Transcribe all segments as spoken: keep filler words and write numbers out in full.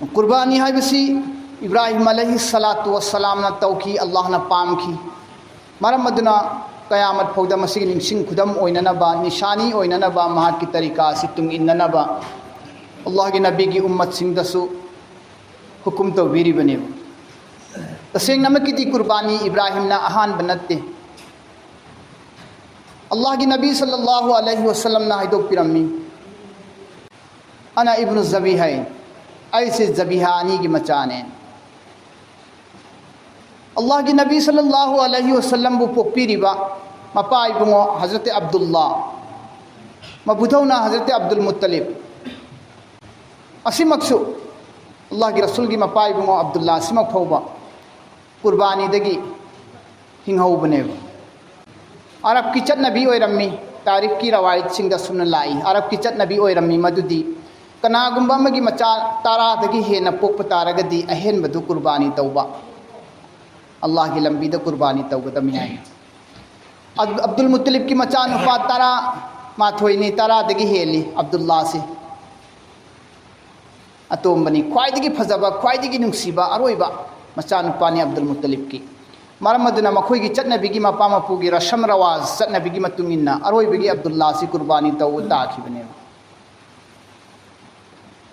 ꯀꯨꯔꯕꯥꯅꯤ ꯍꯥꯏꯕꯁꯤ ꯏꯕ꯭ꯔꯥꯍꯤꯝ ꯑꯂꯩꯍꯤ ꯁꯂꯥꯇꯨ ꯋꯁꯁꯂꯥꯝꯅ ꯇꯧꯈꯤ, ꯑꯜꯂꯥꯍꯅ ꯄꯥꯝꯈꯤ꯫ ꯃꯔꯝ ꯑꯗꯨꯅ ꯀꯌꯥꯃꯠ ꯐꯥꯎꯗ ꯃꯁꯤꯒꯤ ꯅꯤꯡꯁꯤꯡ ꯈꯨꯗꯝ ꯑꯣꯏꯅꯅꯕ, ꯅꯤꯁꯥꯅꯤ ꯑꯣꯏꯅꯅꯕ, ꯃꯍꯥꯛꯀꯤ ꯇꯔꯤꯀꯥ ꯑꯁꯤ ꯇꯨꯡ ꯏꯟꯅꯅꯕ ꯑꯜꯂꯥꯍꯒꯤ ꯅꯕꯤꯒꯤ ꯎꯝꯃꯠꯁꯤꯡꯗꯁꯨ ꯍꯨꯀꯨꯝ ꯇꯧꯕꯤꯔꯤꯕꯅꯦꯕ꯫ ꯇꯁꯦꯡꯅꯃꯛꯀꯤꯗꯤ ꯀꯨꯔꯕꯥꯅꯤ ꯏꯕ꯭ꯔꯥꯍꯤꯝꯅ ꯑꯍꯥꯟꯕ ꯅꯠꯇꯦ꯫ ꯑꯜꯂꯥꯍꯒꯤ ꯅꯕꯤ ꯁꯜꯂꯜꯂꯥꯍꯨ ꯑꯂꯩꯍꯤ ꯋꯁꯜꯂꯝꯅ ꯍꯥꯏꯗꯣꯛꯄꯤꯔꯝꯃꯤ, "ꯑꯅ ꯏꯕꯅꯨ ꯖꯕꯤꯍꯥꯏ, ꯑꯩꯁꯦ ꯖꯕꯤꯍꯥ ꯑꯅꯤꯒꯤ ꯃꯆꯥꯅꯦ"꯫ ꯑꯜꯂꯥꯍꯒꯤ ꯅꯕꯤ ꯁꯜꯂꯜꯂꯥꯍꯨ ꯑꯂꯩꯍꯤ ꯋꯁꯜꯂꯝꯕꯨ ꯄꯣꯛꯄꯤꯔꯤꯕ ꯃꯄꯥ ꯏꯕꯨꯡꯉꯣ ꯍꯖꯔꯠ ꯑꯕꯗꯨꯜꯂꯥ, ꯃꯕꯨꯙꯧꯅ ꯍꯖꯔꯠ ꯑꯕꯗꯨꯜ ꯃꯨꯠꯇꯂꯤꯕ, ꯑꯁꯤꯃꯛꯁꯨ ꯑꯜꯂꯥꯍꯒꯤ ꯔꯁꯨꯜꯒꯤ ꯃꯄꯥ ꯏꯕꯨꯡꯉꯣ ꯑꯕꯗꯨꯜꯂꯥ ꯑꯁꯤꯃꯛ ꯐꯥꯎꯕ ꯀꯨꯔꯕꯥꯅꯤꯗꯒꯤ ꯍꯤꯡꯍꯧꯕꯅꯦꯕ꯫ ꯑꯔꯕꯀꯤ ꯆꯠꯅꯕꯤ ꯑꯣꯏꯔꯝꯃꯤ, ꯇꯥꯔꯤꯈꯀꯤ ꯔꯋꯥꯌꯠꯁꯤꯡꯗ ꯑꯁꯨꯝꯅ ꯂꯥꯛꯏ, ꯑꯔꯕꯀꯤ ꯆꯠꯅꯕꯤ ꯑꯣꯏꯔꯝꯃꯤ ꯃꯗꯨꯗꯤ ꯀꯅꯥꯒꯨꯝꯕ ꯑꯃꯒꯤ ꯃꯆꯥ ꯇꯔꯥꯗꯒꯤ ꯍꯦꯟꯅ ꯄꯣꯛꯄ ꯇꯥꯔꯒꯗꯤ ꯑꯍꯦꯟꯕꯗꯨ ꯀꯨꯔꯕꯥꯅꯤ ꯇꯧꯕ, ꯑꯜꯂꯥꯍꯒꯤ ꯂꯝꯕꯤꯗ ꯀꯨꯔꯕꯥꯅꯤ ꯇꯧꯒꯗꯕꯅꯤ ꯍꯥꯏ꯫ ꯑꯕ-, ꯑꯕꯗꯨꯜ ꯃꯨꯠꯇꯂꯤꯕꯀꯤ ꯃꯆꯥꯅꯨꯄꯥ ꯇꯔꯥ ꯃꯥꯊꯣꯏꯅꯤ, ꯇꯔꯥꯗꯒꯤ ꯍꯦꯜꯂꯤ ꯑꯕꯗꯨꯜꯂꯥꯁꯤ꯫ ꯑꯇꯣꯝꯕꯅꯤ, ꯈ꯭ꯋꯥꯏꯗꯒꯤ ꯐꯖꯕ, ꯈ꯭ꯋꯥꯏꯗꯒꯤ ꯅꯨꯡꯁꯤꯕ ꯑꯔꯣꯏꯕ ꯃꯆꯥꯅꯨꯄꯥꯅꯤ ꯑꯕꯗꯨꯜ ꯃꯨꯠꯇꯂꯤꯕꯀꯤ꯫ ꯃꯔꯝ ꯑꯗꯨꯅ ꯃꯈꯣꯏꯒꯤ ꯆꯠꯅꯕꯤꯒꯤ, ꯃꯄꯥ ꯃꯄꯨꯒꯤ ꯔꯁꯝ ꯔꯋꯥꯖ ꯆꯠꯅꯕꯤꯒꯤ ꯃꯇꯨꯡ ꯏꯟꯅ ꯑꯔꯣꯏꯕꯒꯤ ꯑꯕꯗꯨꯜꯂꯥꯁꯤ ꯀꯨꯔꯕꯥꯅꯤ ꯇꯧꯕ ꯇꯥꯈꯤꯕꯅꯦꯕ꯫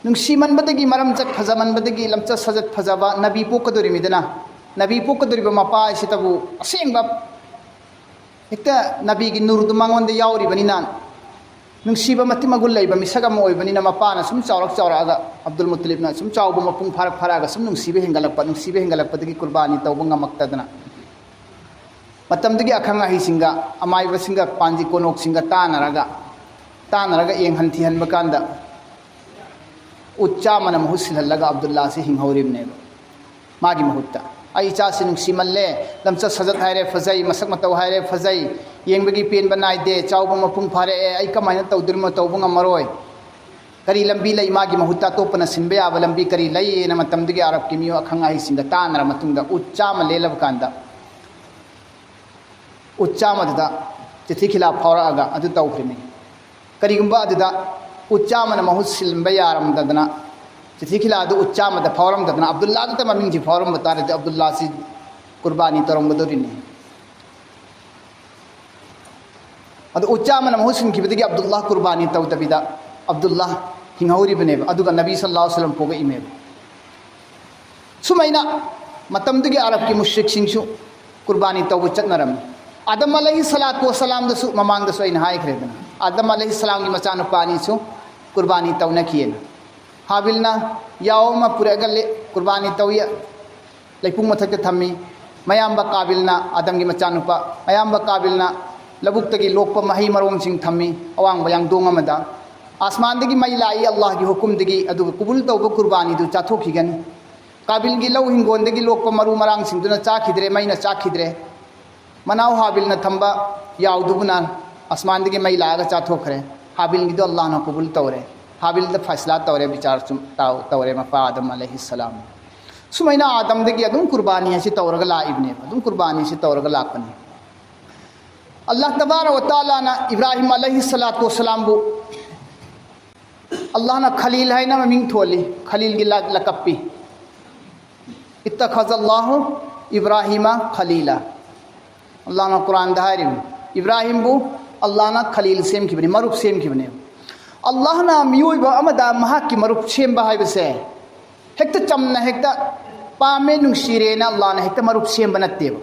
ꯅꯨꯡꯁꯤꯃꯟꯕꯗꯒꯤ, ꯃꯔꯝꯆꯠ ꯐꯖꯃꯟꯕꯗꯒꯤ, ꯂꯝꯆꯠ ꯁꯥꯖꯠ ꯐꯖꯕ, ꯅꯕꯤ ꯄꯣꯛꯀꯗꯧꯔꯤꯃꯤꯗꯅ, ꯅꯕꯤ ꯄꯣꯛꯀꯗꯧꯔꯤꯕ ꯃꯄꯥ ꯑꯁꯤꯇꯕꯨ ꯑꯁꯦꯡꯕ ꯍꯦꯛꯇ ꯅꯕꯤꯒꯤ ꯅꯨꯔꯗꯨ ꯃꯉꯣꯟꯗ ꯌꯥꯎꯔꯤꯕꯅꯤꯅ, ꯅꯨꯡꯁꯤꯕ ꯃꯇꯤꯛ ꯃꯒꯨꯟ ꯂꯩꯕ ꯃꯤꯁꯛ ꯑꯃ ꯑꯣꯏꯕꯅꯤꯅ, ꯃꯄꯥꯅ ꯁꯨꯝ ꯆꯥꯎꯔꯛ ꯆꯥꯎꯔꯛꯑꯒ, ꯑꯕꯗꯨꯜ ꯃꯨꯠꯇꯂꯤꯕꯅ ꯁꯨꯝ ꯆꯥꯎꯕ ꯃꯄꯨꯡ ꯐꯥꯔꯛ ꯐꯥꯔꯛꯑꯒ ꯁꯨꯝ ꯅꯨꯡꯁꯤꯕ ꯍꯦꯟꯒꯠꯂꯛꯄ, ꯅꯨꯡꯁꯤꯕ ꯍꯦꯟꯒꯠꯂꯛꯄꯗꯒꯤ ꯀꯨꯔꯕꯥꯅꯤ ꯇꯧꯕ ꯉꯝꯃꯛꯇꯗꯅ, ꯃꯇꯝꯗꯨꯒꯤ ꯑꯈꯪ ꯑꯍꯩꯁꯤꯡꯒ, ꯑꯃꯥꯏꯕꯁꯤꯡꯒ, ꯄꯥꯟꯖꯤ ꯀꯣꯅꯣꯛꯁꯤꯡꯒ ꯇꯥꯟꯅꯔꯒ, ꯇꯥꯟꯅꯔꯒ ꯌꯦꯡꯍꯟ ꯊꯤꯍꯟꯕ ꯀꯥꯟꯗ, ꯎꯠ ꯆꯥꯝꯃꯅ ꯃꯍꯨꯠ ꯁꯤꯜꯍꯜꯂꯒ ꯑꯕꯗꯨꯜꯂꯥꯁꯤ ꯍꯤꯡꯍꯧꯔꯤꯕꯅꯦꯕ꯫ ꯃꯥꯒꯤ ꯃꯍꯨꯠꯇ, "ꯑꯩ ꯏꯆꯥꯁꯤ ꯅꯨꯡꯁꯤꯃꯜꯂꯦ, ꯂꯝꯆꯠ ꯁꯥꯖꯠ ꯍꯥꯏꯔꯦ ꯐꯖꯩ, ꯃꯁꯛ ꯃꯇꯧ ꯍꯥꯏꯔꯦ ꯐꯖꯩ, ꯌꯦꯡꯕꯒꯤ ꯄꯦꯟꯕ ꯅꯥꯏꯗꯦ, ꯆꯥꯎꯕ ꯃꯄꯨꯡ ꯐꯥꯔꯛꯑꯦ, ꯑꯩ ꯀꯃꯥꯏꯅ ꯇꯧꯗꯣꯔꯤꯃꯣ, ꯇꯧꯕ ꯉꯝꯃꯔꯣꯏ꯫ ꯀꯔꯤ ꯂꯝꯕꯤ ꯂꯩ, ꯃꯥꯒꯤ ꯃꯍꯨꯠꯇ ꯑꯇꯣꯞꯄꯅ ꯁꯤꯟꯕ ꯌꯥꯕ ꯂꯝꯕꯤ ꯀꯔꯤ ꯂꯩ?" ꯍꯥꯏꯅ ꯃꯇꯝꯗꯨꯒꯤ ꯑꯔꯕꯀꯤ ꯃꯤꯑꯣꯏ ꯑꯈꯪ ꯑꯍꯩꯁꯤꯡꯒ ꯇꯥꯟꯅꯔ ꯃꯇꯨꯡꯗ, ꯎꯠ ꯆꯥꯝꯃ ꯂꯦꯜꯂꯕ ꯀꯥꯟꯗ, ꯎꯠ ꯆꯥꯝꯃꯗꯨꯗ ꯆꯤꯊꯤ ꯈꯤꯂꯥꯞ ꯐꯥꯎꯔꯛꯑꯒ ꯑꯗꯨ ꯇꯧꯈ꯭ꯔꯤꯅꯤ꯫ ꯀꯔꯤꯒꯨꯝꯕ ꯑꯗꯨꯗ ꯎꯠ ꯆꯥꯝꯃꯅ ꯃꯍꯨꯠ ꯁꯤꯟꯕ ꯌꯥꯔꯝꯗꯗꯅ, ꯆꯤꯊꯤ ꯈꯤꯂꯥꯗꯨ ꯎꯠ ꯆꯥꯝꯃꯗ ꯐꯥꯎꯔꯝꯗꯗꯅ ꯑꯕꯗꯨꯜꯂꯥ ꯈꯛꯇ ꯃꯃꯤꯡꯁꯤ ꯐꯥꯎꯔꯝꯕ ꯇꯥꯔꯗꯤ ꯑꯕꯗꯨꯜꯂꯥꯁꯤ ꯀꯨꯔꯕꯥꯅꯤ ꯇꯧꯔꯝꯒꯗꯧꯔꯤꯅꯤ꯫ ꯑꯗꯨ ꯎꯆꯥꯃꯅ ꯃꯍꯨꯠ ꯁꯤꯟꯈꯤꯕꯗꯒꯤ ꯑꯕꯗꯨꯜꯂꯥ ꯀꯨꯔꯕꯥꯅꯤ ꯇꯧꯗꯕꯤꯗ ꯑꯕꯗꯨꯜꯂꯥ ꯍꯤꯡꯍꯧꯔꯤꯕꯅꯦꯕ꯫ ꯑꯗꯨꯒ ꯅꯕꯤ ꯁꯜꯂꯜꯂꯥꯍꯨ ꯑꯂꯩꯍꯤ ꯋꯥꯁꯜꯂꯝ ꯄꯣꯛꯂꯛꯏꯃꯦꯕ꯫ ꯁꯨꯃꯥꯏꯅ ꯃꯇꯝꯗꯨꯒꯤ ꯑꯔꯕꯀꯤ ꯃꯨꯁ꯭ꯔꯤꯛꯁꯤꯡꯁꯨ ꯀꯨꯔꯕꯥꯅꯤ ꯇꯧꯕ ꯆꯠꯅꯔꯝꯃꯤ꯫ ꯑꯥꯗꯝ ꯑꯂꯩꯍꯤ ꯁꯂꯥꯇꯨ ꯋꯁꯂꯥꯝꯗꯁꯨ ꯃꯃꯥꯡꯗꯁꯨ ꯑꯩꯅ ꯍꯥꯏꯈ꯭ꯔꯦꯗꯅ, ꯑꯥꯗꯝ ꯑꯂꯩꯍꯤ ꯁꯂꯥꯝꯒꯤ ꯃꯆꯥꯅꯨꯄꯥ ꯑꯅꯤꯁꯨ ꯀꯨꯔꯕꯥꯅꯤ ꯇꯧꯅꯈꯤꯑꯅ꯫ ꯍꯥꯕꯤꯜꯅ ꯌꯥꯎ ꯑꯃ ꯄꯨꯔꯛꯑꯒ ꯂꯦ-, ꯀꯨꯔꯕꯥꯅꯤ ꯇꯧꯏ꯫ ꯂꯩꯄꯨꯡ ꯃꯊꯛꯇ ꯊꯝꯃꯤ꯫ ꯃꯌꯥꯝꯕ ꯀꯥꯕꯤꯜꯅ, ꯑꯥꯗꯝꯒꯤ ꯃꯆꯥꯅꯨꯄꯥ, ꯃꯌꯥꯝꯕ ꯀꯥꯕꯤꯜꯅ ꯂꯧꯕꯨꯛꯇꯒꯤ ꯂꯣꯛꯄ ꯃꯍꯩ ꯃꯔꯣꯡꯁꯤꯡ ꯊꯝꯃꯤ ꯑꯋꯥꯡꯕ ꯌꯥꯡꯗꯣꯡ ꯑꯃꯗ꯫ ꯑꯥꯁꯃꯥꯟꯗꯒꯤ ꯃꯩ ꯂꯥꯛꯏ ꯑꯜꯂꯥꯍꯒꯤ ꯍꯨꯀꯨꯝꯗꯒꯤ, ꯑꯗꯨꯒ ꯀꯨꯕꯨꯜ ꯇꯧꯕ ꯀꯨꯔꯕꯥꯅꯤꯗꯨ ꯆꯥꯊꯣꯛꯈꯤꯒꯅꯤ꯫ ꯀꯥꯕꯤꯜꯒꯤ ꯂꯧ ꯍꯤꯡꯒꯣꯜꯗꯒꯤ ꯂꯣꯛꯄ ꯃꯔꯨ ꯃꯔꯥꯡꯁꯤꯡꯗꯨꯅ ꯆꯥꯈꯤꯗ꯭ꯔꯦ, ꯃꯩꯅ ꯆꯥꯈꯤꯗ꯭ꯔꯦ꯫ ꯃꯅꯥꯎ ꯍꯥꯕꯤꯜꯅ ꯊꯝꯕ ꯌꯥꯎꯗꯨꯕꯨꯅ ꯑꯥꯁꯃꯥꯟꯗꯒꯤ ꯃꯩ ꯂꯥꯛꯑꯒ ꯆꯥꯊꯣꯛꯈ꯭ꯔꯦ꯫ ꯍꯥꯕꯤꯜꯒꯤꯗꯣ ꯑꯜꯂꯥꯍꯅ ꯀꯨꯕꯨꯜ ꯇꯧꯔꯦ꯫ ꯍꯥꯕꯤꯜꯗ ꯐꯩꯁꯂꯥ ꯇꯧꯔꯦ, ꯕꯤꯆꯥꯔ ꯆꯨꯝ-, ꯇꯥꯎ-, ꯇꯧꯔꯦ ꯃꯄꯥ ꯑꯥꯗꯝ ꯑꯂꯩꯍꯤ ꯁꯂꯥꯝ꯫ ꯁꯨꯃꯥꯏꯅ ꯑꯥꯗꯝꯗꯒꯤ ꯑꯗꯨꯝ ꯀꯨꯔꯕꯥꯅꯤ ꯑꯁꯤ ꯇꯧꯔꯒ ꯂꯥꯛꯏꯕꯅꯦꯕ, ꯑꯗꯨꯝ ꯀꯨꯔꯕꯥꯅꯤ ꯑꯁꯤ ꯇꯧꯔꯒ ꯂꯥꯛꯄꯅꯤ꯫ ꯑꯜꯂꯥꯍ ꯇꯕꯥꯔꯛ ꯋ ꯇꯥꯂꯥꯅ ꯏꯕ꯭ꯔꯥꯍꯤꯝ ꯑꯂꯩꯍꯤ ꯁꯂꯥꯇꯨ ꯋꯁꯂꯥꯝꯕꯨ ꯑꯜꯂꯥꯍꯅ ꯈꯂꯤꯜ ꯍꯥꯏꯅ ꯃꯃꯤꯡ ꯊꯣꯜꯂꯤ, ꯈꯂꯤꯜꯒꯤ ꯂ-, ꯂꯀꯞ ꯄꯤ꯫ اتخذ الله إبراهيم خليلا. ꯑꯜꯂꯥꯍꯅ ꯀꯨꯔꯥꯟꯗ ꯍꯥꯏꯔꯤꯕꯅꯤ, ꯏꯕ꯭ꯔꯥꯍꯤꯝꯕꯨ ꯑꯜꯂꯥꯍꯅ ꯈꯂꯤꯜ ꯁꯦꯝꯈꯤꯕꯅꯤ, ꯃꯔꯨꯞ ꯁꯦꯝꯈꯤꯕꯅꯤ꯫ ꯑꯜꯂꯥꯍꯅ ꯃꯤꯑꯣꯏꯕ ꯑꯃꯗ ꯃꯍꯥꯛꯀꯤ ꯃꯔꯨꯞ ꯁꯦꯝꯕ ꯍꯥꯏꯕꯁꯦ ꯍꯦꯛꯇ ꯆꯝꯅ ꯍꯦꯛꯇ ꯄꯥꯝꯃꯦ ꯅꯨꯡꯁꯤꯔꯦꯅ ꯑꯜꯂꯥꯍꯅ ꯍꯦꯛꯇ ꯃꯔꯨꯞ ꯁꯦꯝꯕ ꯅꯠꯇꯦꯕ꯫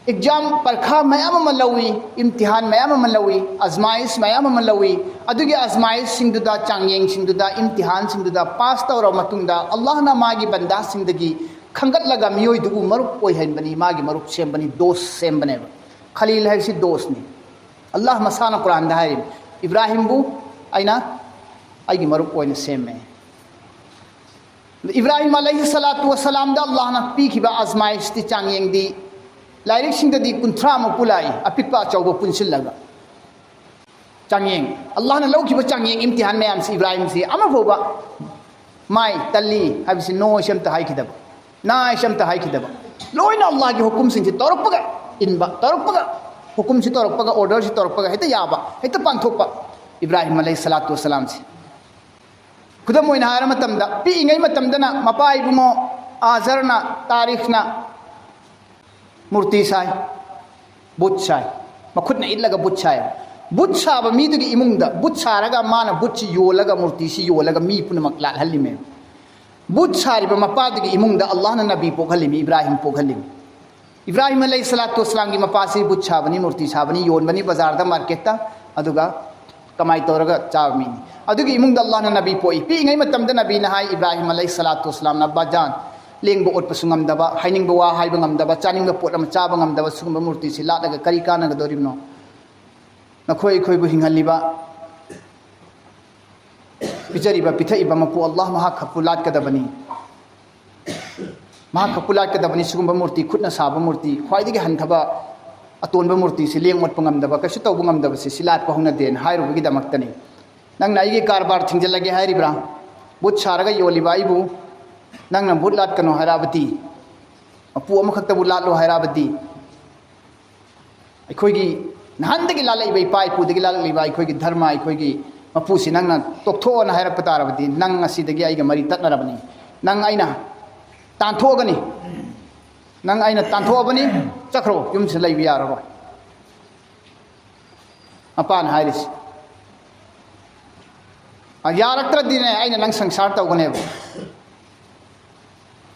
ꯑꯦꯛꯖꯥꯝ ꯄꯔꯈꯥ ꯃꯌꯥꯝ ꯑꯃ ꯂꯧꯏ, ꯏꯝꯇꯤꯍꯥꯟ ꯃꯌꯥꯝ ꯑꯃ ꯂꯧꯏ, ꯑꯖꯃꯥꯏꯁ ꯃꯌꯥꯝ ꯑꯃ ꯂꯧꯏ꯫ ꯑꯗꯨꯒꯤ ꯑꯖꯃꯥꯏꯁꯁꯤꯡꯗꯨꯗ, ꯆꯥꯡꯌꯦꯡꯁꯤꯡꯗꯨꯗ, ꯏꯝꯇꯤꯍꯥꯟꯁꯤꯡꯗꯨꯗ ꯄꯥꯁ ꯇꯧꯔꯕ ꯃꯇꯨꯡꯗ ꯑꯜꯂꯥꯍꯅ ꯃꯥꯒꯤ ꯕꯟꯗꯥꯁꯤꯡꯗꯒꯤ ꯈꯟꯒꯠꯂꯒ ꯃꯤꯑꯣꯏꯗꯨꯕꯨ ꯃꯔꯨꯞ ꯑꯣꯏꯍꯟꯕꯅꯤ, ꯃꯥꯒꯤ ꯃꯔꯨꯞ ꯁꯦꯝꯕꯅꯤ, ꯗꯣꯁ ꯁꯦꯝꯕꯅꯦꯕ꯫ ꯈꯂꯤꯜ ꯍꯥꯏꯕꯁꯤ ꯗꯣꯁꯅꯤ꯫ ꯑꯜꯂꯥꯍ ꯃꯁꯥꯅ ꯀꯨꯔꯥꯟꯗ ꯍꯥꯏꯔꯤꯕꯅꯤ, ꯏꯕ꯭ꯔꯥꯍꯤꯝꯕꯨ ꯑꯩꯅ ꯑꯩꯒꯤ ꯃꯔꯨꯞ ꯑꯣꯏꯅ ꯁꯦꯝꯃꯦ꯫ ꯏꯕ꯭ꯔꯥꯍꯤꯝ ꯑꯂꯩꯍꯤ ꯁꯂꯥꯇꯨ ꯋꯁꯂꯥꯝꯗ ꯑꯜꯂꯥꯍꯅ ꯄꯤꯈꯤꯕ ꯑꯖꯃꯥꯏꯁꯇꯤ, ꯆꯥꯡꯌꯦꯡꯗꯤ, ꯂꯥꯏꯔꯤꯛꯁꯤꯡꯗꯗꯤ ꯀꯨꯟꯊ꯭ꯔꯥ ꯃꯨꯛ ꯄꯨꯂꯥꯛꯏ, ꯑꯄꯤꯛꯄ ꯑꯆꯧꯕ ꯄꯨꯟꯁꯤꯜꯂꯒ꯫ ꯆꯥꯡꯌꯦꯡ, ꯑꯜꯂꯥꯍꯅ ꯂꯧꯈꯤꯕ ꯆꯥꯡꯌꯦꯡ ꯏꯝꯇꯤꯍꯥꯟ ꯃꯌꯥꯝꯁꯤ ꯏꯕ꯭ꯔꯥꯍꯤꯝꯁꯤ ꯑꯃꯐꯥꯎꯕ ꯃꯥꯏ ꯇꯜꯂꯤ ꯍꯥꯏꯕꯁꯤ ꯅꯣ ꯍꯥꯏꯁꯤ ꯑꯝꯇ ꯍꯥꯏꯈꯤꯗꯕ, ꯅꯥ ꯍꯥꯏꯁꯤ ꯑꯝꯇ ꯍꯥꯏꯈꯤꯗꯕ꯫ ꯂꯣꯏꯅ ꯑꯜꯂꯥꯍꯒꯤ ꯍꯨꯀꯨꯝꯁꯤꯡꯁꯤ ꯇꯧꯔꯛꯄꯒ ꯏꯟꯕ, ꯇꯧꯔꯛꯄꯒ, ꯍꯨꯀꯨꯝꯁꯤ ꯇꯧꯔꯛꯄꯒ, ꯑꯣꯔꯗꯔꯁꯤ ꯇꯧꯔꯛꯄꯒ ꯍꯦꯛꯇ ꯌꯥꯕ, ꯍꯦꯛꯇ ꯄꯥꯡꯊꯣꯛꯄ ꯏꯕ꯭ꯔꯥꯍꯤꯝ ꯑꯂꯩꯍꯤ ꯁꯂꯥꯇꯨ ꯋꯁꯂꯥꯝꯁꯤ꯫ ꯈꯨꯗꯝ ꯑꯣꯏꯅ ꯍꯥꯏꯔ ꯃꯇꯝꯗ, ꯄꯤꯛꯏꯉꯩ ꯃꯇꯝꯗꯅ ꯃꯄꯥ ꯏꯕꯨꯡꯉꯣ ꯑꯥꯖꯔꯅ, ꯇꯥꯔꯤꯈꯅ ꯃꯨꯔꯇꯤ ꯁꯥꯏ, ꯕꯨꯠ ꯁꯥꯏ, ꯃꯈꯨꯠꯅ ꯏꯠꯂꯒ ꯕꯨꯠ ꯁꯥꯏ꯫ ꯕꯨꯠ ꯁꯥꯕ ꯃꯤꯗꯨꯒꯤ ꯏꯃꯨꯡꯗ ꯕꯨꯠ ꯁꯥꯔꯒ ꯃꯥꯅ ꯕꯨꯠꯁꯤ ꯌꯣꯜꯂꯒ, ꯃꯨꯔꯇꯤꯁꯤ ꯌꯣꯜꯂꯒ ꯃꯤ ꯄꯨꯝꯅꯃꯛ ꯂꯥꯠꯍꯜꯂꯤꯃꯦ꯫ ꯕꯨꯠ ꯁꯥꯔꯤꯕ ꯃꯄꯥꯗꯨꯒꯤ ꯏꯃꯨꯡꯗ ꯑꯜꯂꯥꯍꯅ ꯅꯕꯤ ꯄꯣꯛꯍꯜꯂꯤꯃꯤ, ꯏꯕ꯭ꯔꯥꯍꯤꯝ ꯄꯣꯛꯍꯜꯂꯤꯃꯤ꯫ ꯏꯕ꯭ꯔꯥꯍꯤꯝ ꯑꯂꯩꯍꯤ ꯁꯂꯥꯇꯨ ꯋꯁꯂꯥꯝꯒꯤ ꯃꯄꯥꯁꯤ ꯕꯨꯠ ꯁꯥꯕꯅꯤ, ꯃꯨꯔꯇꯤ ꯁꯥꯕꯅꯤ, ꯌꯣꯟꯕꯅꯤ ꯕꯖꯥꯔꯗ, ꯃꯥꯔꯀꯦꯠꯇ꯫ ꯑꯗꯨꯒ ꯀꯃꯥꯏ ꯇꯧꯔꯒ ꯆꯥꯕ ꯃꯤꯅꯤ? ꯑꯗꯨꯒꯤ ꯏꯃꯨꯡꯗ ꯑꯜꯂꯥꯍꯅ ꯅꯕꯤ ꯄꯣꯛꯏ꯫ ꯄꯤꯛꯏꯉꯩ ꯃꯇꯝꯗ ꯅꯕꯤꯅ ꯍꯥꯏ, ꯏꯕ꯭ꯔꯥꯍꯤꯝ ꯑꯂꯩꯍꯤ ꯁꯂꯥꯇꯨ ꯋꯁꯂꯥꯝꯅ, "ꯕꯥꯖꯥꯟ, ꯂꯦꯡꯕ ꯑꯣꯠꯄꯁꯨ ꯉꯝꯗꯕ, ꯍꯥꯏꯅꯤꯡꯕ ꯋꯥ ꯍꯥꯏꯕ ꯉꯝꯗꯕ, ꯆꯥꯅꯤꯡꯕ ꯄꯣꯠ ꯑꯃ ꯆꯥꯕ ꯉꯝꯗꯕ ꯁꯤꯒꯨꯝꯕ ꯃꯨꯔꯇꯤꯁꯤ ꯂꯥꯠꯂꯒ ꯀꯔꯤ ꯀꯥꯟꯅꯒꯗꯧꯔꯤꯕꯅꯣ? ꯅꯈꯣꯏ ꯑꯩꯈꯣꯏꯕꯨ ꯍꯤꯡꯍꯜꯂꯤꯕ, ꯄꯤꯖꯔꯤꯕ, ꯄꯤꯊꯛꯏꯕ ꯃꯄꯨ ꯑꯜꯂꯥꯍ ꯃꯍꯥꯛ ꯈꯛꯄꯨ ꯂꯥꯠꯀꯗꯕꯅꯤ꯫ ꯃꯍꯥꯛ ꯈꯛꯄꯨ ꯂꯥꯠꯀꯗꯕꯅꯤ꯫ ꯁꯤꯒꯨꯝꯕ ꯃꯨꯔꯇꯤ, ꯈꯨꯠꯅ ꯁꯥꯕ ꯃꯨꯔꯇꯤ, ꯈ꯭ꯋꯥꯏꯗꯒꯤ ꯍꯟꯊꯕ ꯑꯇꯣꯟꯕ ꯃꯨꯔꯇꯤꯁꯤ ꯂꯦꯡ ꯑꯣꯠꯄ ꯉꯝꯗꯕ, ꯀꯩꯁꯨ ꯇꯧꯕ ꯉꯝꯗꯕꯁꯤ, ꯁꯤ ꯂꯥꯠꯄ ꯍꯧꯅꯗꯦꯅ ꯍꯥꯏꯔꯨꯕꯒꯤꯗꯃꯛꯇꯅꯤ꯫ ꯅꯪꯅ ꯑꯩꯒꯤ ꯀꯔꯕꯥꯔ ꯊꯤꯡꯖꯤꯜꯂꯒꯦ ꯍꯥꯏꯔꯤꯕ꯭ꯔꯥ? ꯕꯨꯠ ꯁꯥꯔꯒ ꯌꯣꯜꯂꯤꯕ ꯑꯩꯕꯨ ꯅꯪꯅ ꯕꯨꯠ ꯂꯥꯠꯀꯅꯨ ꯍꯥꯏꯔꯛꯑꯕꯗꯤ, ꯃꯄꯨ ꯑꯃꯈꯛꯇꯕꯨ ꯂꯥꯠꯂꯣ ꯍꯥꯏꯔꯛꯑꯕꯗꯤ, ꯑꯩꯈꯣꯏꯒꯤ ꯅꯍꯥꯟꯗꯒꯤ ꯂꯥꯠꯂꯛꯏꯕ, ꯏꯄꯥ ꯏꯄꯨꯗꯒꯤ ꯂꯥꯠꯂꯛꯂꯤꯕ ꯑꯩꯈꯣꯏꯒꯤ ꯙꯔꯃ, ꯑꯩꯈꯣꯏꯒꯤ ꯃꯄꯨꯁꯤ ꯅꯪꯅ ꯇꯣꯛꯊꯣꯛꯑꯣꯅ ꯍꯥꯏꯔꯛꯄ ꯇꯥꯔꯕꯗꯤ, ꯅꯪ ꯉꯁꯤꯗꯒꯤ ꯑꯩꯒ ꯃꯔꯤ ꯇꯠꯅꯔꯕꯅꯤ꯫ ꯅꯪ ꯑꯩꯅ ꯇꯥꯟꯊꯣꯛꯑꯒꯅꯤ꯫ ꯅꯪ ꯑꯩꯅ ꯇꯥꯟꯊꯣꯛꯑꯕꯅꯤ, ꯆꯠꯈ꯭ꯔꯣ, ꯌꯨꯝꯁꯤꯗ ꯂꯩꯕ ꯌꯥꯔꯔꯣꯏ꯫ ꯃꯄꯥꯅ ꯍꯥꯏꯔꯤꯁꯤ꯫ ꯑ, ꯌꯥꯔꯛꯇ꯭ꯔꯗꯤꯅꯦ, ꯑꯩꯅ ꯅꯪ ꯁꯪꯁꯥꯔ ꯇꯧꯒꯅꯦꯕ꯫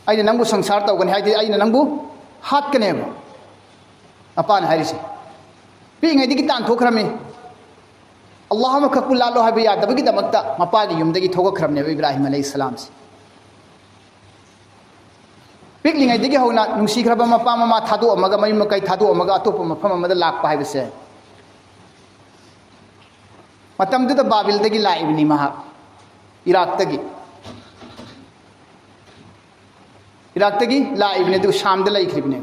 ꯑꯩꯅ ꯅꯪꯕꯨ ꯁꯪꯁꯥꯔ ꯇꯧꯒꯅꯤ, ꯍꯥꯏꯗꯤ ꯑꯩꯅ ꯅꯪꯕꯨ ꯍꯥꯠꯀꯅꯦꯕ꯫ ꯃꯄꯥꯅ ꯍꯥꯏꯔꯤꯁꯦ꯫ ꯄꯤꯛꯏꯉꯩꯗꯒꯤ ꯇꯥꯟꯊꯣꯛꯈ꯭ꯔꯝꯃꯤ꯫ ꯑꯜꯂꯥꯍ ꯑꯃꯈꯛꯄꯨ ꯂꯥꯠꯂꯣ ꯍꯥꯏꯕ ꯌꯥꯗꯕꯒꯤꯗꯃꯛꯇ ꯃꯄꯥꯒꯤ ꯌꯨꯝꯗꯒꯤ ꯊꯣꯛꯂꯛꯈ꯭ꯔꯕꯅꯦꯕ ꯏꯕ꯭ꯔꯥꯍꯤꯝ ꯑꯂꯩꯍꯤ ꯁꯂꯥꯝꯁꯦ꯫ ꯄꯤꯛꯂꯤꯉꯩꯗꯒꯤ ꯍꯧꯅ ꯅꯨꯡꯁꯤꯈ꯭ꯔꯕ ꯃꯄꯥ ꯃꯃꯥ ꯊꯥꯗꯣꯛꯑꯝꯃꯒ, ꯃꯌꯨꯝ ꯃꯀꯩ ꯊꯥꯗꯣꯛꯑꯝꯃꯒ ꯑꯇꯣꯞꯄ ꯃꯐꯝ ꯑꯃꯗ ꯂꯥꯛꯄ ꯍꯥꯏꯕꯁꯦ, ꯃꯇꯝꯗꯨꯗ ꯕꯥꯕꯤꯜꯗꯒꯤ ꯂꯥꯛꯏꯕꯅꯤ ꯃꯍꯥꯛ, ꯏꯔꯥꯛꯇꯒꯤ꯫ ꯏꯔꯥꯛꯇꯒꯤ ꯂꯥꯛꯏꯕꯅꯤ, ꯑꯗꯨꯒ ꯁꯥꯝꯗ ꯂꯩꯈ꯭ꯔꯤꯕꯅꯦ꯫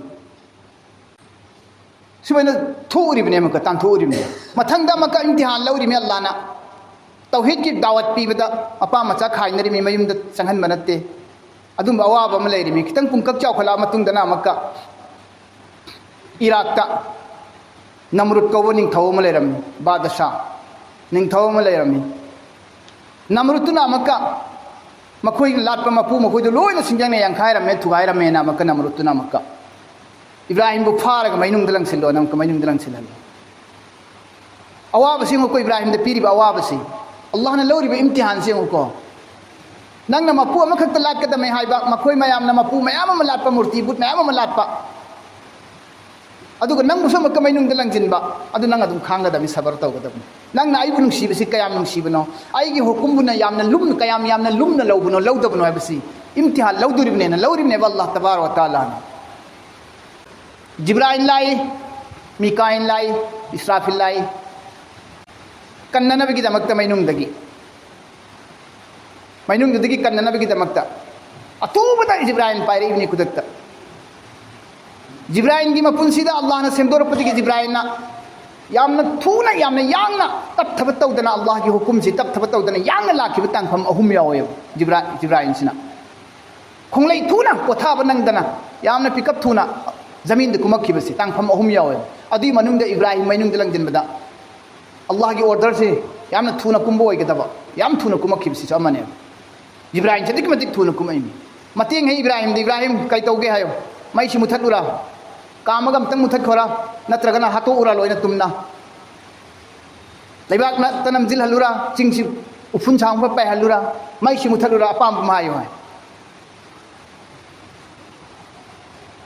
ꯁꯨꯃꯥꯏꯅ ꯊꯣꯛꯎꯔꯤꯕꯅꯦ, ꯑꯃꯨꯛꯀ ꯇꯥꯟꯊꯣꯛꯎꯔꯤꯕꯅꯦ꯫ ꯃꯊꯪꯗ ꯑꯃꯨꯛꯀ ꯏꯝꯇꯤꯍꯥꯟ ꯂꯧꯔꯤꯃꯤ ꯑꯜꯂꯥꯅ꯫ ꯇꯧꯍꯤꯗꯀꯤ ꯗꯥꯋꯠ ꯄꯤꯕꯗ ꯃꯄꯥ ꯃꯆꯥ ꯈꯥꯏꯅꯔꯤꯃꯤ, ꯃꯌꯨꯝꯗ ꯆꯪꯍꯟꯕ ꯅꯠꯇꯦ꯫ ꯑꯗꯨꯝꯕ ꯑꯋꯥꯕ ꯑꯃ ꯂꯩꯔꯤꯃꯤ꯫ ꯈꯤꯇꯪ ꯄꯨꯡꯀꯛ ꯆꯥꯎꯈꯠꯂꯛꯑ ꯃꯇꯨꯡꯗꯅ ꯑꯃꯨꯛꯀ ꯏꯔꯥꯛꯇ ꯅꯝꯔꯨꯗ ꯀꯧꯕ ꯅꯤꯡꯊꯧ ꯑꯃ ꯂꯩꯔꯝꯃꯤ, ꯕꯥꯗꯁꯥ ꯅꯤꯡꯊꯧ ꯑꯃ ꯂꯩꯔꯝꯃꯤ꯫ ꯅꯝꯔꯨꯠꯇꯨꯅ ꯑꯃꯨꯛꯀ ꯃꯈꯣꯏꯅ ꯂꯥꯠꯄ ꯃꯄꯨ ꯃꯈꯣꯏꯗꯨ ꯂꯣꯏꯅ ꯁꯤꯡꯖꯪꯅ ꯌꯥꯡꯈꯥꯏꯔꯝꯃꯦ, ꯊꯨꯒꯥꯏꯔꯝꯃꯦꯅ ꯑꯃꯨꯛꯀ ꯅꯝꯔꯨꯠꯇꯨꯅ ꯑꯃꯨꯛꯀ ꯏꯕ꯭ꯔꯥꯍꯤꯝꯕꯨ ꯐꯥꯔꯒ ꯃꯩꯅꯨꯡꯗ ꯂꯪꯁꯤꯜꯂꯣꯅ ꯑꯃꯨꯛꯀ ꯃꯩꯅꯨꯡꯗ ꯂꯪꯁꯤꯜꯍꯜꯂꯤ꯫ ꯑꯋꯥꯕꯁꯤ ꯌꯦꯡꯉꯨꯀꯣ, ꯏꯕ꯭ꯔꯥꯍꯤꯝꯗ ꯄꯤꯔꯤꯕ ꯑꯋꯥꯕꯁꯤ, ꯑꯜꯂꯥꯍꯅ ꯂꯧꯔꯤꯕ ꯏꯝꯇꯤꯍꯥꯟꯁꯤ ꯌꯦꯡꯉꯨꯀꯣ꯫ ꯅꯪꯅ ꯃꯄꯨ ꯑꯃꯈꯛꯇ ꯂꯥꯠꯀꯗꯕꯅꯤ ꯍꯥꯏꯕ, ꯃꯈꯣꯏ ꯃꯌꯥꯝꯅ ꯃꯄꯨ ꯃꯌꯥꯝ ꯑꯃ ꯂꯥꯠꯄ, ꯃꯨꯔꯇꯤ ꯕꯨꯠ ꯃꯌꯥꯝ ꯑꯃ ꯂꯥꯠꯄ, ꯑꯗꯨꯒ ꯅꯪꯕꯨꯁꯨ ꯑꯃꯨꯛꯀ ꯃꯩꯅꯨꯡꯗ ꯂꯪꯁꯤꯟꯕ, ꯑꯗꯨ ꯅꯪ ꯑꯗꯨꯝ ꯈꯥꯡꯒꯗꯕꯅꯤ, ꯁꯕꯔ ꯇꯧꯒꯗꯕꯅꯤ꯫ ꯅꯪꯅ ꯑꯩꯕꯨ ꯅꯨꯡꯁꯤꯕꯁꯤ ꯀꯌꯥꯝ ꯅꯨꯡꯁꯤꯕꯅꯣ, ꯑꯩꯒꯤ ꯍꯨꯀꯨꯝꯕꯨꯅ ꯌꯥꯝꯅ ꯂꯨꯝ, ꯀꯌꯥꯝ ꯌꯥꯝꯅ ꯂꯨꯝꯅ ꯂꯧꯕꯅꯣ, ꯂꯧꯗꯕꯅꯣ ꯍꯥꯏꯕꯁꯤ ꯏꯝꯇꯤꯍꯥꯟ ꯂꯧꯗꯣꯔꯤꯕꯅꯦꯅ ꯂꯧꯔꯤꯕꯅꯦꯕ ꯑꯜꯂꯥꯍ ꯇꯕꯥꯔꯛ ꯋ ꯇꯥꯂꯥꯅ꯫ ꯖꯤꯕ꯭ꯔꯥꯏꯜ ꯂꯥꯛꯏ, ꯃꯤꯀꯥꯏꯜ ꯂꯥꯛꯏ, ꯏꯁ꯭ꯔꯥꯐꯤꯜ ꯂꯥꯛꯏ, ꯀꯟꯅꯅꯕꯒꯤꯗꯃꯛꯇ ꯃꯩꯅꯨꯡꯗꯒꯤ, ꯃꯩꯅꯨꯡꯗꯨꯗꯒꯤ ꯀꯟꯅꯅꯕꯒꯤꯗꯃꯛꯇ ꯑꯊꯨꯕꯗ ꯖꯤꯕ꯭ꯔꯥꯏꯜ ꯄꯥꯏꯔꯛꯏꯕꯅꯤ ꯈꯨꯗꯛꯇ꯫ ꯖꯤꯕ꯭ꯔꯥꯏꯜꯒꯤ ꯃꯄꯨꯟꯁꯤꯗ ꯑꯜꯂꯥꯍꯅ ꯁꯦꯝꯗꯣꯔꯛꯄꯗꯒꯤ ꯖꯤꯕ꯭ꯔꯥꯏꯜꯅ ꯌꯥꯝꯅ ꯊꯨꯅ, ꯌꯥꯝꯅ ꯌꯥꯡꯅ, ꯇꯞꯊꯕ ꯇꯧꯗꯅ, ꯑꯜꯂꯥꯍꯒꯤ ꯍꯨꯀꯨꯝꯁꯤ ꯇꯞꯊꯕ ꯇꯧꯗꯅ ꯌꯥꯡꯅ ꯂꯥꯛꯈꯤꯕ ꯇꯥꯡꯐꯝ ꯑꯍꯨꯝ ꯌꯥꯎꯋꯦꯕ ꯖꯤꯕ꯭ꯔꯥ-, ꯖꯤꯕ꯭ꯔꯥꯏꯜꯁꯤꯅ꯫ ꯈꯣꯡꯂꯩ ꯊꯨꯅ, ꯄꯣꯊꯥꯕ ꯅꯪꯗꯅ, ꯌꯥꯝꯅ ꯄꯤꯀꯞ ꯊꯨꯅ ꯖꯃꯤꯟꯗ ꯀꯨꯝꯃꯛꯈꯤꯕꯁꯤ ꯇꯥꯡꯐꯝ ꯑꯍꯨꯝ ꯌꯥꯎꯋꯦ꯫ ꯑꯗꯨꯒꯤ ꯃꯅꯨꯡꯗ ꯏꯕ꯭ꯔꯥꯍꯤꯝ ꯃꯩꯅꯨꯡꯗ ꯂꯪꯁꯤꯟꯕꯗ ꯑꯜꯂꯥꯍꯒꯤ ꯑꯣꯔꯗꯔꯁꯤ ꯌꯥꯝꯅ ꯊꯨꯅ ꯀꯨꯝꯕ ꯑꯣꯏꯒꯗꯕ, ꯌꯥꯝ ꯊꯨꯅ ꯀꯨꯝꯃꯛꯈꯤꯕꯁꯤꯁꯨ ꯑꯃꯅꯦꯕ꯫ ꯏꯕ꯭ꯔꯥꯍꯤꯝꯁꯤ ꯑꯗꯨꯛꯀꯤ ꯃꯇꯤꯛ ꯊꯨꯅ ꯀꯨꯝꯃꯛꯏꯅꯤ꯫ ꯃꯇꯦꯡ ꯍꯩ ꯏꯕ꯭ꯔꯥꯍꯤꯝꯗ, "ꯏꯕ꯭ꯔꯥꯍꯤꯝ, ꯀꯩ ꯇꯧꯒꯦ ꯍꯥꯏꯌꯨ? ꯃꯩꯁꯤ ꯃꯨꯊꯠꯂꯨꯔꯥ? ꯀꯥꯝꯃꯒ ꯑꯝꯇꯪ ꯃꯨꯊꯠꯈꯣꯔꯥ? ꯅꯠꯇ꯭ꯔꯒꯅ ꯍꯥꯠꯇꯣꯛꯎꯔꯥ ꯂꯣꯏꯅ ꯇꯨꯝꯅ? ꯂꯩꯕꯥꯛꯅ ꯅꯝꯁꯤꯜꯍꯜꯂꯨꯔꯥ? ꯆꯤꯡꯁꯤ ꯎꯐꯨꯟ ꯁꯥꯡꯕ ꯄꯥꯏꯍꯜꯂꯨꯔꯥ? ꯃꯩꯁꯤ ꯃꯨꯊꯠꯂꯨꯔꯥ? ꯑꯄꯥꯝꯕ ꯑꯃ ꯍꯥꯏꯌꯨ" ꯍꯥꯏ꯫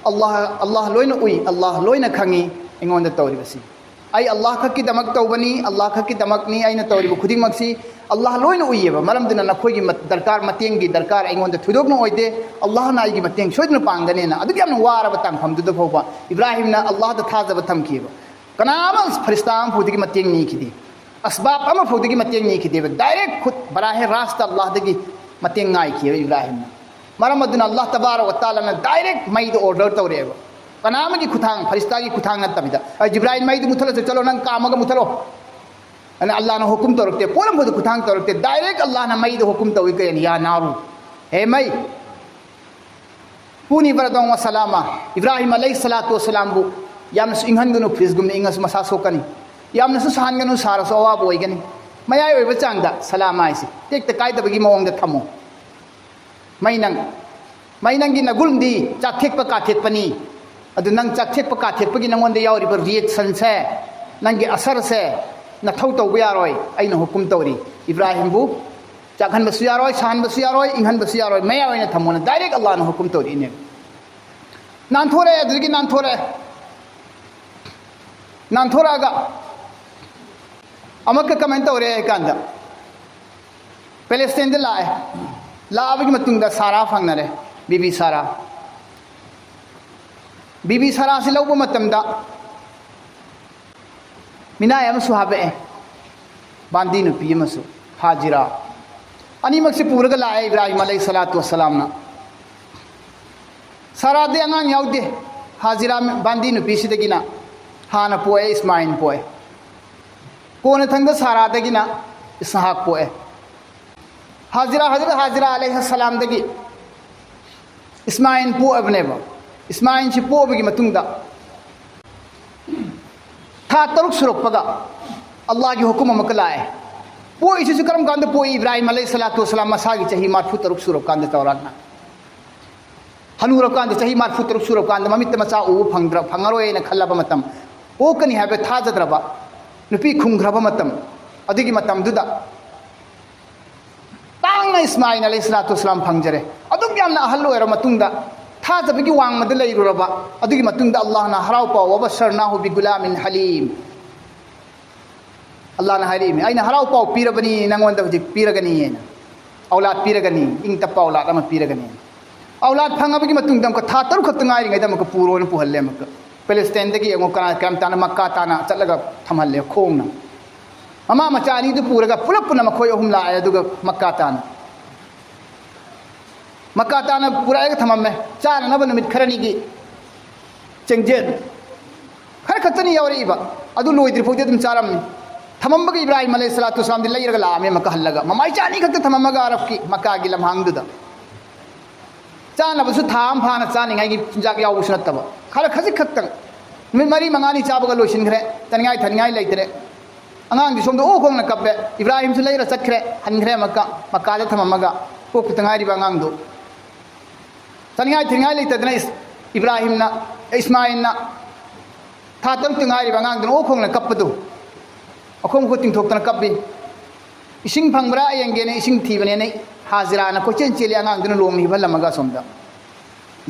ꯑꯜꯂꯥꯍ, ꯑꯜꯂꯥꯍ ꯂꯣꯏꯅ ꯎꯏ, ꯑꯜꯂꯥꯍ ꯂꯣꯏꯅ ꯈꯪꯉꯤ ꯑꯩꯉꯣꯟꯗ ꯇꯧꯔꯤꯕꯁꯤ꯫ ꯑꯩ ꯑꯜꯂꯥꯍ ꯈꯛꯀꯤꯗꯃꯛ ꯇꯧꯕꯅꯤ, ꯑꯜꯂꯥꯍ ꯈꯛꯀꯤꯗꯃꯛꯅꯤ ꯑꯩꯅ ꯇꯧꯔꯤꯕ ꯈꯨꯗꯤꯡꯃꯛꯁꯤ꯫ ꯑꯜꯂꯥꯍ ꯂꯣꯏꯅ ꯎꯏꯌꯦꯕ, ꯃꯔꯝꯗꯨꯅ ꯅꯈꯣꯏꯒꯤ ꯃꯠ-, ꯗꯔꯀꯥꯔ, ꯃꯇꯦꯡꯒꯤ ꯗꯔꯀꯥꯔ ꯑꯩꯉꯣꯟꯗ ꯊꯣꯏꯗꯣꯛꯅ ꯑꯣꯏꯗꯦ꯫ ꯑꯜꯂꯥꯍꯅ ꯑꯩꯒꯤ ꯃꯇꯦꯡ ꯁꯣꯏꯗꯅ ꯄꯥꯡꯒꯅꯦꯅ ꯑꯗꯨꯛ ꯌꯥꯝꯅ ꯋꯥꯔꯕ ꯇꯥꯡꯐꯝꯗꯨꯗ ꯐꯥꯎꯕ ꯏꯕ꯭ꯔꯥꯍꯤꯝꯅ ꯑꯜꯂꯥꯍꯗ ꯊꯥꯖꯕ ꯊꯝꯈꯤꯑꯕ꯫ ꯀꯅꯥ ꯑꯃ, ꯐꯔꯤꯁꯇꯥ ꯑꯃ ꯐꯥꯎꯗꯒꯤ ꯃꯇꯦꯡ ꯅꯤꯈꯤꯗꯦ, ꯑꯁꯕꯥꯕ ꯑꯃ ꯐꯥꯎꯗꯒꯤ ꯃꯇꯦꯡ ꯅꯤꯈꯤꯗꯦꯕ꯫ ꯗꯥꯏꯔꯦꯛ ꯈꯨꯠ ꯕꯔꯥꯍꯦ ꯔꯥꯁꯇ ꯑꯜꯂꯥꯍꯗꯒꯤ ꯃꯇꯦꯡ ꯉꯥꯏꯈꯤꯑꯕ ꯏꯕ꯭ꯔꯥꯍꯤꯝꯅ꯫ ꯃꯔꯝ ꯑꯗꯨꯅ ꯑꯜꯂꯥꯍ ꯇꯕꯥꯔꯛ ꯋ ꯇꯥꯂꯥꯅ ꯗꯥꯏꯔꯦꯛ ꯃꯩꯗ ꯑꯣꯔꯗꯔ ꯇꯧꯔꯛꯑꯦꯕ꯫ ꯀꯅꯥ ꯑꯃꯒꯤ ꯈꯨꯊꯥꯡ, ꯐꯔꯤꯁꯇꯥꯒꯤ ꯈꯨꯊꯥꯡ ꯅꯠꯇꯕꯤꯗ, "ꯑꯩ ꯖꯤꯕ꯭ꯔꯥꯏꯜ, ꯃꯩꯗꯨ ꯃꯨꯊꯠꯂꯁꯨ ꯆꯠꯂꯣ, ꯅꯪ ꯀꯥꯝꯃꯒ ꯃꯨꯊꯠꯂꯣ"꯫ ꯑꯗꯨꯅ ꯑꯜꯂꯥꯍꯅ ꯍꯨꯀꯨꯝ ꯇꯧꯔꯛꯇꯦ, ꯄꯣꯠ ꯑꯃꯐꯥꯎꯗ ꯈꯨꯊꯥꯡ ꯇꯧꯔꯛꯇꯦ, ꯗꯥꯏꯔꯦꯛ ꯑꯜꯂꯥꯍꯅ ꯃꯩꯗ ꯍꯨꯀꯨꯝ ꯇꯧꯏ ꯀꯩꯅꯣ, "ꯌꯥ ꯅꯥꯔꯨ, ꯍꯦ ꯃꯩ, ꯀꯨꯅꯤ ꯕꯔꯗꯣꯡ ꯋꯥ ꯁꯂꯥꯃꯥ"꯫ ꯏꯕ꯭ꯔꯥꯍꯤꯝ ꯑꯂꯩꯍꯤ ꯁꯂꯥꯇꯨ ꯋꯥꯁꯂꯥꯝꯕꯨ ꯌꯥꯝꯅꯁꯨ ꯏꯪꯍꯟꯒꯅꯨ, ꯐ꯭ꯔꯤꯖꯒꯨꯝꯅ ꯏꯪꯉꯁꯨ ꯃꯁꯥ ꯁꯣꯛꯀꯅꯤ, ꯌꯥꯝꯅꯁꯨ ꯁꯥꯍꯟꯒꯅꯨ, ꯁꯥꯔꯁꯨ ꯑꯋꯥꯕ ꯑꯣꯏꯒꯅꯤ꯫ ꯃꯌꯥꯏ ꯑꯣꯏꯕ ꯆꯥꯡꯗ ꯁꯂꯥꯝ ꯍꯥꯏꯁꯦ ꯇꯦꯛꯇ ꯀꯥꯏꯗꯕꯒꯤ ꯃꯑꯣꯡꯗ ꯊꯝꯃꯣ꯫ ꯃꯩ ꯅꯪ, ꯃꯩ ꯅꯪꯒꯤ ꯅꯒꯨꯟꯗꯤ ꯆꯥꯛꯊꯦꯛꯄ ꯀꯥꯊꯦꯛꯄꯅꯤ꯫ ꯑꯗꯨ ꯅꯪ ꯆꯥꯛꯊꯦꯛꯄ ꯀꯥꯊꯦꯛꯄꯒꯤ ꯅꯉꯣꯟꯗ ꯌꯥꯎꯔꯤꯕ ꯔꯤꯌꯦꯛꯁꯟꯁꯦ, ꯅꯪꯒꯤ ꯑꯁꯔꯁꯦ ꯅꯊꯧ ꯇꯧꯕ ꯌꯥꯔꯣꯏ꯫ ꯑꯩꯅ ꯍꯨꯀꯨꯝ ꯇꯧꯔꯤ, ꯏꯕ꯭ꯔꯥꯍꯤꯝꯕꯨ ꯆꯥꯛꯍꯟꯕꯁꯨ ꯌꯥꯔꯣꯏ, ꯁꯥꯍꯟꯕꯁꯨ ꯌꯥꯔꯣꯏ, ꯏꯪꯍꯟꯕꯁꯨ ꯌꯥꯔꯣꯏ, ꯃꯌꯥꯏ ꯑꯣꯏꯅ ꯊꯝꯃꯣꯅ ꯗꯥꯏꯔꯦꯛ ꯑꯜꯂꯥꯍꯅ ꯍꯨꯀꯨꯝ ꯇꯧꯔꯛꯏꯅꯦ꯫ ꯅꯥꯟꯊꯣꯔꯛꯑꯦ, ꯑꯗꯨꯗꯒꯤ ꯅꯥꯟꯊꯣꯔꯛꯑꯦ꯫ ꯅꯥꯟꯊꯣꯔꯛꯑꯒ ꯑꯃꯨꯛꯀ ꯀꯃꯥꯏꯅ ꯇꯧꯔꯦ ꯍꯥꯏ ꯀꯥꯟꯗ, ꯄꯦꯂꯦꯁꯇꯥꯏꯟꯗ ꯂꯥꯛꯑꯦ꯫ ꯂꯥꯛꯑꯕꯒꯤ ꯃꯇꯨꯡꯗ ꯁꯥꯔꯥ ꯐꯪꯅꯔꯦ, ꯕꯤꯕꯤ ꯁꯥꯔꯥ꯫ ꯕꯤꯕꯤ ꯁꯥꯔꯥꯁꯤ ꯂꯧꯕ ꯃꯇꯝꯗ ꯃꯤꯅꯥꯏ ꯑꯃꯁꯨ ꯍꯥꯄꯛꯑꯦ, ꯕꯥꯟꯗꯤ ꯅꯨꯄꯤ ꯑꯃꯁꯨ, ꯍꯥꯖꯤꯔꯥ꯫ ꯑꯅꯤꯃꯛꯁꯤ ꯄꯨꯔꯒ ꯂꯥꯛꯑꯦ ꯏꯕ꯭ꯔꯥꯍꯤꯝ ꯑꯂꯩꯍꯤ ꯁꯂꯥꯇꯨ ꯋꯁꯂꯥꯝꯅ꯫ ꯁꯥꯔꯥꯗꯤ ꯑꯉꯥꯡ ꯌꯥꯎꯗꯦ꯫ ꯍꯥꯖꯤꯔꯥ ꯕꯥꯟꯗꯤ ꯅꯨꯄꯤꯁꯤꯗꯒꯤꯅ ꯍꯥꯟꯅ ꯄꯣꯛꯑꯦ, ꯏꯁꯃꯥꯏꯜ ꯄꯣꯛꯑꯦ꯫ ꯀꯣꯟꯅ ꯊꯪꯗ ꯁꯥꯔꯥꯗꯒꯤꯅ ꯏꯁꯍꯥꯛ ꯄꯣꯛꯑꯦ꯫ ꯍꯥꯖꯤꯔꯥ, ꯍꯖꯔꯠ ꯍꯥꯖꯤꯔꯥ ꯑꯂꯩꯍꯤ ꯁꯂꯥꯝꯗꯒꯤ ꯏꯁꯃꯥꯏꯜ ꯄꯣꯛꯑꯕꯅꯦꯕ꯫ ꯏꯁꯃꯥꯏꯜꯁꯤ ꯄꯣꯛꯑꯕꯒꯤ ꯃꯇꯨꯡꯗ ꯊꯥ ꯇꯔꯨꯛ ꯁꯨꯔꯛꯄꯒ ꯑꯜꯂꯥꯍꯒꯤ ꯍꯨꯀꯨꯝ ꯑꯃꯨꯛꯀ ꯂꯥꯛꯑꯦ꯫ ꯄꯣꯛꯏꯁꯤꯁꯨ ꯀꯔꯝ ꯀꯥꯟꯗ ꯄꯣꯛꯏ? ꯏꯕ꯭ꯔꯥꯍꯤꯝ ꯑꯂꯩꯍꯤ ꯁꯂꯥꯇꯨ ꯋꯁꯂꯥꯝ ꯃꯁꯥꯒꯤ ꯆꯍꯤ ꯃꯔꯤꯐꯨ ꯇꯔꯨꯛ ꯁꯨꯔꯛꯀꯥꯟꯗ ꯆꯥꯎꯔꯥꯛꯅ꯫ ꯍꯅꯨꯔꯀꯥꯟꯗ, ꯆꯍꯤ ꯃꯔꯤꯐꯨ ꯇꯔꯨꯛ ꯁꯨꯔꯀꯥꯟꯗ ꯃꯃꯤꯠꯇ ꯃꯆꯥ ꯎꯕ ꯐꯪꯗ꯭ꯔ-, ꯐꯪꯉꯔꯣꯏꯅ ꯈꯜꯂꯕ ꯃꯇꯝ, ꯄꯣꯛꯀꯅꯤ ꯍꯥꯏꯕ ꯊꯥꯖꯗ꯭ꯔꯕ, ꯅꯨꯄꯤ ꯈꯨꯝꯈ꯭ꯔꯕ ꯃꯇꯝ, ꯑꯗꯨꯒꯤ ꯃꯇꯝꯗꯨꯗ ꯇꯥꯡꯅ ꯏꯁꯃꯥꯏꯜ ꯑꯂꯩꯍꯤ ꯁꯂꯥꯇꯨ ꯋꯁꯂꯥꯝ ꯐꯪꯖꯔꯦ꯫ ꯑꯗꯨꯛ ꯌꯥꯝꯅ ꯑꯍꯜ ꯑꯣꯏꯔꯕ ꯃꯇꯨꯡꯗ, ꯊꯥꯖꯕꯒꯤ ꯋꯥꯡꯃꯗ ꯂꯩꯔꯨꯔꯕ, ꯑꯗꯨꯒꯤ ꯃꯇꯨꯡꯗ ꯑꯜꯂꯥꯍꯅ ꯍꯔꯥꯎ ꯄꯥꯎ, "ꯋꯕꯁꯁꯔꯅꯥꯍꯨ ꯕꯤꯒꯨꯂꯥꯃꯤꯟ ꯍꯂꯤꯝ", ꯑꯜꯂꯥꯍꯅ ꯍꯥꯏꯔꯛꯏꯃꯤ, "ꯑꯩꯅ ꯍꯔꯥꯎ ꯄꯥꯎ ꯄꯤꯔꯕꯅꯤ, ꯅꯪꯉꯣꯟꯗ ꯍꯧꯖꯤꯛ ꯄꯤꯔꯒꯅꯤ" ꯍꯥꯏꯅ꯫ ꯑꯧꯂꯥꯗ ꯄꯤꯔꯒꯅꯤ, ꯏꯪ ꯇꯞꯄ ꯑꯧꯂꯥꯗ ꯑꯃ ꯄꯤꯔꯒꯅꯤ꯫ ꯑꯧꯂꯥꯗ ꯐꯪꯉꯕꯒꯤ ꯃꯇꯨꯡꯗ ꯑꯃꯨꯛꯀ ꯊꯥ ꯇꯔꯨꯛ ꯈꯛꯇ ꯉꯥꯏꯔꯤꯉꯩꯗ ꯑꯃꯨꯛꯀ ꯄꯨꯔꯣꯅ ꯄꯨꯍꯜꯂꯦ꯫ ꯑꯃꯨꯛꯀ ꯄꯦꯂꯦꯁꯇꯥꯏꯟꯗꯒꯤ ꯑꯃꯨꯛ ꯀꯅꯥ ꯀꯌꯥꯝ ꯇꯥꯅ ꯃꯛꯀꯥ ꯇꯥꯅ ꯆꯠꯂꯒ ꯊꯝꯍꯜꯂꯦ ꯈꯣꯡꯅ꯫ ꯃꯃꯥ ꯃꯆꯥ ꯑꯅꯤꯗꯨ ꯄꯨꯔꯒ ꯄꯨꯂꯞ ꯄꯨꯟꯅ ꯃꯈꯣꯏ ꯑꯍꯨꯝ ꯂꯥꯛꯑꯦ, ꯑꯗꯨꯒ ꯃꯛꯀꯥ ꯇꯥꯅ꯫ ꯃꯀꯥ ꯇꯥꯅ ꯄꯨꯔꯛꯑꯒ ꯊꯝꯃꯝꯃꯦ꯫ ꯆꯥꯅꯅꯕ ꯅꯨꯃꯤꯠ ꯈꯔꯅꯤꯒꯤ ꯆꯦꯡꯖꯦꯜ ꯈꯔ ꯈꯛꯇꯅꯤ ꯌꯥꯎꯔꯛꯏꯕ꯫ ꯑꯗꯨ ꯂꯣꯏꯗ꯭ꯔꯤ ꯐꯥꯎꯗꯤ ꯑꯗꯨꯝ ꯆꯥꯔꯝꯃꯤ꯫ ꯊꯝꯃꯝꯕꯒ ꯏꯕ꯭ꯔꯥꯍꯤꯝ ꯑꯂꯩꯍꯤ ꯁꯂꯥꯇꯨ ꯋꯁꯂꯥꯝꯗꯤ ꯂꯩꯔꯒ ꯂꯥꯛꯑꯝꯃꯦ ꯑꯃꯨꯛꯀ ꯍꯜꯂꯒ꯫ ꯃꯃꯥꯏ ꯆꯥꯅꯤ ꯈꯛꯇ ꯊꯝꯃꯝꯃꯒ ꯑꯔꯕꯀꯤ ꯃꯀꯥꯒꯤ ꯂꯝꯍꯥꯡꯗꯨꯗ꯫ ꯆꯥꯅꯕꯁꯨ ꯊꯥ ꯑꯃ ꯐꯥꯅ ꯆꯥꯅꯤꯡꯉꯥꯏꯒꯤ ꯆꯤꯟꯖꯥꯛ ꯌꯥꯎꯕꯁꯨ ꯅꯠꯇꯕ꯫ ꯈꯔ ꯈꯖꯤꯛ ꯈꯛꯇꯪ꯫ ꯅꯨꯃꯤꯠ ꯃꯔꯤ ꯃꯉꯥꯅꯤ ꯆꯥꯕꯒ ꯂꯣꯏꯁꯤꯟꯈ꯭ꯔꯦ꯫ ꯆꯥꯅꯤꯡꯉꯥꯏ ꯊꯛꯅꯤꯡꯉꯥꯏ ꯂꯩꯇ꯭ꯔꯦ꯫ ꯑꯉꯥꯡꯗꯤ ꯁꯣꯝꯗ ꯑꯣ ꯈꯣꯡꯅ ꯀꯞꯄꯦ꯫ ꯏꯕ꯭ꯔꯥꯍꯤꯝꯁꯨ ꯂꯩꯔ ꯆꯠꯈ꯭ꯔꯦ, ꯍꯟꯈ꯭ꯔꯦ ꯑꯃꯨꯛꯀ ꯃꯀꯥꯗ ꯊꯝꯃꯝꯃꯒ꯫ ꯄꯣꯛꯄꯇ ꯉꯥꯏꯔꯤꯕ ꯑꯉꯥꯡꯗꯨ꯫ ꯆꯥꯅꯤꯡꯉꯥꯏ ꯊꯛꯅꯤꯡꯉꯥꯏ ꯂꯩꯇꯗꯅ ꯏꯁ-, ꯏꯕ꯭ꯔꯥꯍꯤꯝꯅ, ꯏꯁꯃꯥꯏꯜꯅ, ꯊꯥ ꯇꯔꯨꯛꯇ ꯉꯥꯏꯔꯤꯕ ꯑꯉꯥꯡꯗꯨꯅ ꯑꯣ ꯈꯣꯡꯅ ꯀꯞꯄꯗꯨ, ꯃꯈꯣꯡ ꯃꯈꯨꯠ ꯇꯤꯡꯊꯣꯛꯇꯅ ꯀꯞꯄꯤ꯫ "ꯏꯁꯤꯡ ꯐꯪꯕ꯭ꯔꯥ ꯌꯦꯡꯒꯦꯅ ꯏꯁꯤꯡ ꯊꯤꯕꯅꯦꯅ ꯍꯥꯖꯤꯔꯥꯅ ꯀꯣꯏꯆꯦꯟ ꯆꯦꯜꯂꯤ, ꯑꯉꯥꯡꯗꯨꯅ ꯂꯣꯡꯅ ꯍꯤꯞꯍꯜꯂꯝꯃꯒ ꯑꯁꯣꯝꯗ꯫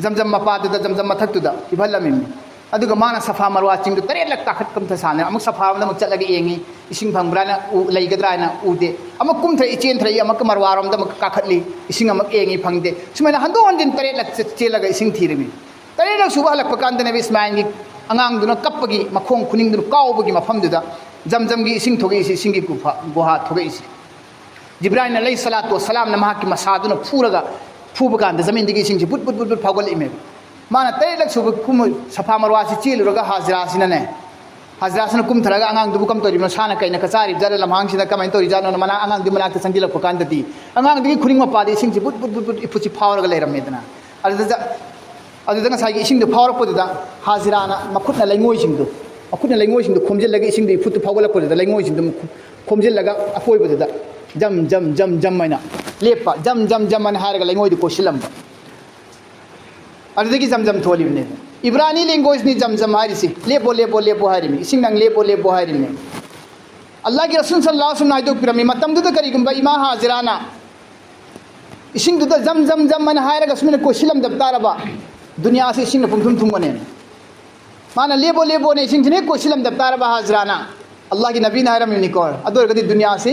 ꯖꯝꯖꯝ ꯃꯄꯥꯗꯨꯗ, ꯖꯝꯖꯝ ꯃꯊꯛꯇꯨꯗ ꯍꯤꯞꯍꯜꯂꯝꯃꯤꯅꯤ꯫ ꯑꯗꯨꯒ ꯃꯥꯅ ꯁꯐꯥ ꯃꯔꯋꯥ ꯆꯤꯡꯗꯨ ꯇꯔꯦꯠꯂꯛ ꯀꯥꯈꯠ ꯀꯨꯝꯊ ꯁꯥꯟꯅ ꯑꯃꯨꯛ ꯁꯐꯥ ꯑꯃꯗ ꯑꯃꯨꯛ ꯆꯠꯂꯒ ꯌꯦꯡꯉꯤ, ꯏꯁꯤꯡ ꯐꯪꯕ꯭ꯔꯥꯅ ꯎ-, ꯂꯩꯒꯗ꯭ꯔꯥꯅ ꯎꯗꯦ꯫ ꯑꯃꯨꯛ ꯀꯨꯝꯊꯔꯛꯏ, ꯆꯦꯟꯊꯔꯛꯏ, ꯑꯃꯨꯛꯀ ꯃꯔꯋꯥꯔꯣꯝꯗ ꯑꯃꯨꯛ ꯀꯥꯈꯠꯂꯤ, ꯏꯁꯤꯡ ꯑꯃꯨꯛ ꯌꯦꯡꯉꯤ, ꯐꯪꯗꯦ꯫ ꯁꯨꯃꯥꯏꯅ ꯍꯟꯗꯣꯛ ꯍꯟꯖꯤꯟ ꯇꯔꯦꯠꯂꯛ ꯆꯦ-, ꯆꯦꯜꯂꯒ ꯏꯁꯤꯡ ꯊꯤꯔꯝꯃꯤ꯫ ꯇꯔꯦꯠꯂꯛ ꯁꯨꯕ ꯍꯜꯂꯛꯄ ꯀꯥꯟꯗꯅꯦꯕ ꯏꯁꯃꯥꯏꯜꯒꯤ ꯑꯉꯥꯡꯗꯨꯅ ꯀꯞꯄꯒꯤ ꯃꯈꯣꯡ ꯈꯨꯅꯤꯡꯗꯨꯅ ꯀꯥꯎꯕꯒꯤ ꯃꯐꯝꯗꯨꯗ ꯖꯝꯖꯝꯒꯤ ꯏꯁꯤꯡ ꯊꯣꯛꯂꯛꯏꯁꯤ, ꯏꯁꯤꯡꯒꯤ ꯒꯨꯐꯥ, ꯒꯨꯍꯥ ꯊꯣꯛꯂꯛꯏꯁꯤ꯫ ꯖꯤꯕ꯭ꯔꯥꯏꯜ ꯑꯂꯩꯍꯤ ꯁꯂꯥꯇꯨ ꯋꯁꯁꯂꯥꯝꯅ ꯃꯍꯥꯛꯀꯤ ꯃꯁꯥꯗꯨꯅ ꯐꯨꯔꯒ, ꯐꯨꯕ ꯀꯥꯟꯗ ꯖꯃꯤꯟꯗꯒꯤ ꯏꯁꯤꯡꯁꯤ ꯕꯨꯠ ꯕꯨꯠ ꯕꯨꯠ ꯕꯨꯠ ꯐꯥꯎꯒꯠꯂꯛꯏꯃꯦꯕ꯫ ꯃꯥꯅ ꯇꯔꯦꯠꯂꯛ ꯁꯨꯕ ꯀꯨꯝ-, ꯁꯐꯥ ꯃꯔꯋꯥꯁꯤ ꯆꯦꯜꯂꯨꯔꯒ ꯍꯥꯖꯤꯔꯥꯁꯤꯅꯅꯦ, ꯍꯥꯖꯤꯔꯥꯁꯤꯅ ꯀꯨꯝꯊꯔꯒ ꯑꯉꯥꯡꯗꯨꯕꯨ ꯀꯝꯗꯧꯔꯤꯕꯅꯣ, ꯁꯥꯅ ꯀꯩꯅ ꯀꯆꯥꯔꯤꯕꯖꯥꯠꯅꯣ, ꯂꯝꯍꯥꯡꯁꯤꯗ ꯀꯃꯥꯏꯅ ꯇꯧꯔꯤꯖꯥꯠꯅꯣꯅ ꯃꯅꯥ-, ꯑꯉꯥꯡꯗꯨꯒꯤ ꯃꯅꯥꯛꯇ ꯆꯪꯁꯤꯜꯂꯛꯄ ꯀꯥꯟꯗꯗꯤ ꯑꯉꯥꯡꯗꯨꯒꯤ ꯈꯨꯅꯤꯡ ꯃꯄꯥꯗ ꯏꯁꯤꯡꯁꯤ ꯕꯨꯠ ꯕꯨꯠ ꯕꯨꯠ ꯕꯨꯠ ꯏꯐꯨꯠꯁꯤ ꯐꯥꯎꯔꯒ ꯂꯩꯔꯝꯃꯦꯗꯅ꯫ ꯑꯗꯨꯗ, ꯑꯗꯨꯗ ꯉꯁꯥꯏꯒꯤ ꯏꯁꯤꯡꯗꯣ ꯐꯥꯎꯔꯛꯄꯗꯨꯗ ꯍꯥꯖꯤꯔꯥꯅ ꯃꯈꯨꯠꯅ ꯂꯩꯉꯣꯏꯁꯤꯡꯗꯣ, ꯃꯈꯨꯠꯅ ꯂꯩꯉꯣꯏꯁꯤꯡꯗꯣ ꯈꯣꯝꯖꯤꯜꯂꯒ ꯏꯁꯤꯡꯗꯣ ꯏꯐꯨꯠꯇꯨ ꯐꯥꯎꯒꯠꯂꯛꯄꯗꯨꯗ ꯂꯩꯉꯣꯏꯁꯤꯡꯗꯣ ꯈꯣꯝꯖꯤꯜꯂꯒ ꯑꯀꯣꯏꯕꯗꯨꯗ ꯖꯝ ꯖꯝ ꯖꯝ ꯖꯝ ꯍꯥꯏꯅ ꯂꯦꯞꯄ, ꯖꯝ ꯖꯝ ꯖꯝ ꯍꯥꯏꯅ ꯍꯥꯏꯔꯒ ꯂꯩꯉꯣꯏꯗꯨ ꯀꯣꯏꯁꯤꯜꯂꯝꯕ꯫ ꯑꯗꯨꯗꯒꯤ ꯖꯝ ꯖꯝ ꯊꯣꯛꯍꯜꯂꯤꯕꯅꯦ꯫ ꯏꯕ꯭ꯔꯥꯅꯤ languageꯅꯤ ꯖꯝ ꯖꯝ ꯍꯥꯏꯔꯤꯁꯤ꯫ "ꯂꯦꯞꯄꯣ, ꯂꯦꯞꯄꯣ, ꯂꯦꯞꯄꯣ" ꯍꯥꯏꯔꯤꯕꯅꯤ꯫ "ꯏꯁꯤꯡ ꯅꯪ ꯂꯦꯞꯄꯣ, ꯂꯦꯞꯄꯣ" ꯍꯥꯏꯔꯤꯕꯅꯦ꯫ ꯑꯜꯂꯥꯍꯒꯤ ꯔꯁꯨꯜ ꯁꯜꯂꯜꯂꯥꯍꯨ ꯑꯂꯩꯍꯤ ꯋꯁꯜꯂꯝꯅ ꯍꯥꯏꯗꯣꯛꯄꯤꯔꯝꯃꯤ, ꯃꯇꯝꯗꯨꯗ ꯀꯔꯤꯒꯨꯝꯕ ꯏꯃꯥ ꯍꯥꯖꯤꯔꯥꯅ ꯏꯁꯤꯡꯗꯨꯗ ꯖꯝ ꯖꯝ ꯖꯝ ꯍꯥꯏꯅ ꯍꯥꯏꯔꯒ ꯁꯨꯃꯥꯏꯅ ꯀꯣꯏꯁꯤꯜꯂꯝꯗꯕ ꯇꯥꯔꯕ, ꯗꯨꯅꯤꯌꯥꯁꯤ ꯏꯁꯤꯡꯅ ꯄꯨꯝꯊꯨꯝ ꯊꯨꯝꯒꯅꯦꯅ꯫ ꯃꯥꯅ "ꯂꯦꯞꯄꯣ, ꯂꯦꯞꯄꯣꯅ" ꯏꯁꯤꯡꯁꯤꯅ ꯍꯦꯛ ꯀꯣꯏꯁꯤꯜꯂꯝꯗꯕ ꯇꯥꯔꯕ ꯍꯥꯖꯤꯔꯥꯅ, ꯑꯜꯂꯥꯍꯒꯤ ꯅꯕꯤꯅ ꯍꯥꯏꯔꯝꯃꯤꯅꯤꯀꯣ, "ꯑꯗꯨ ꯑꯣꯏꯔꯒꯗꯤ ꯗꯨꯅꯤꯌꯥꯁꯤ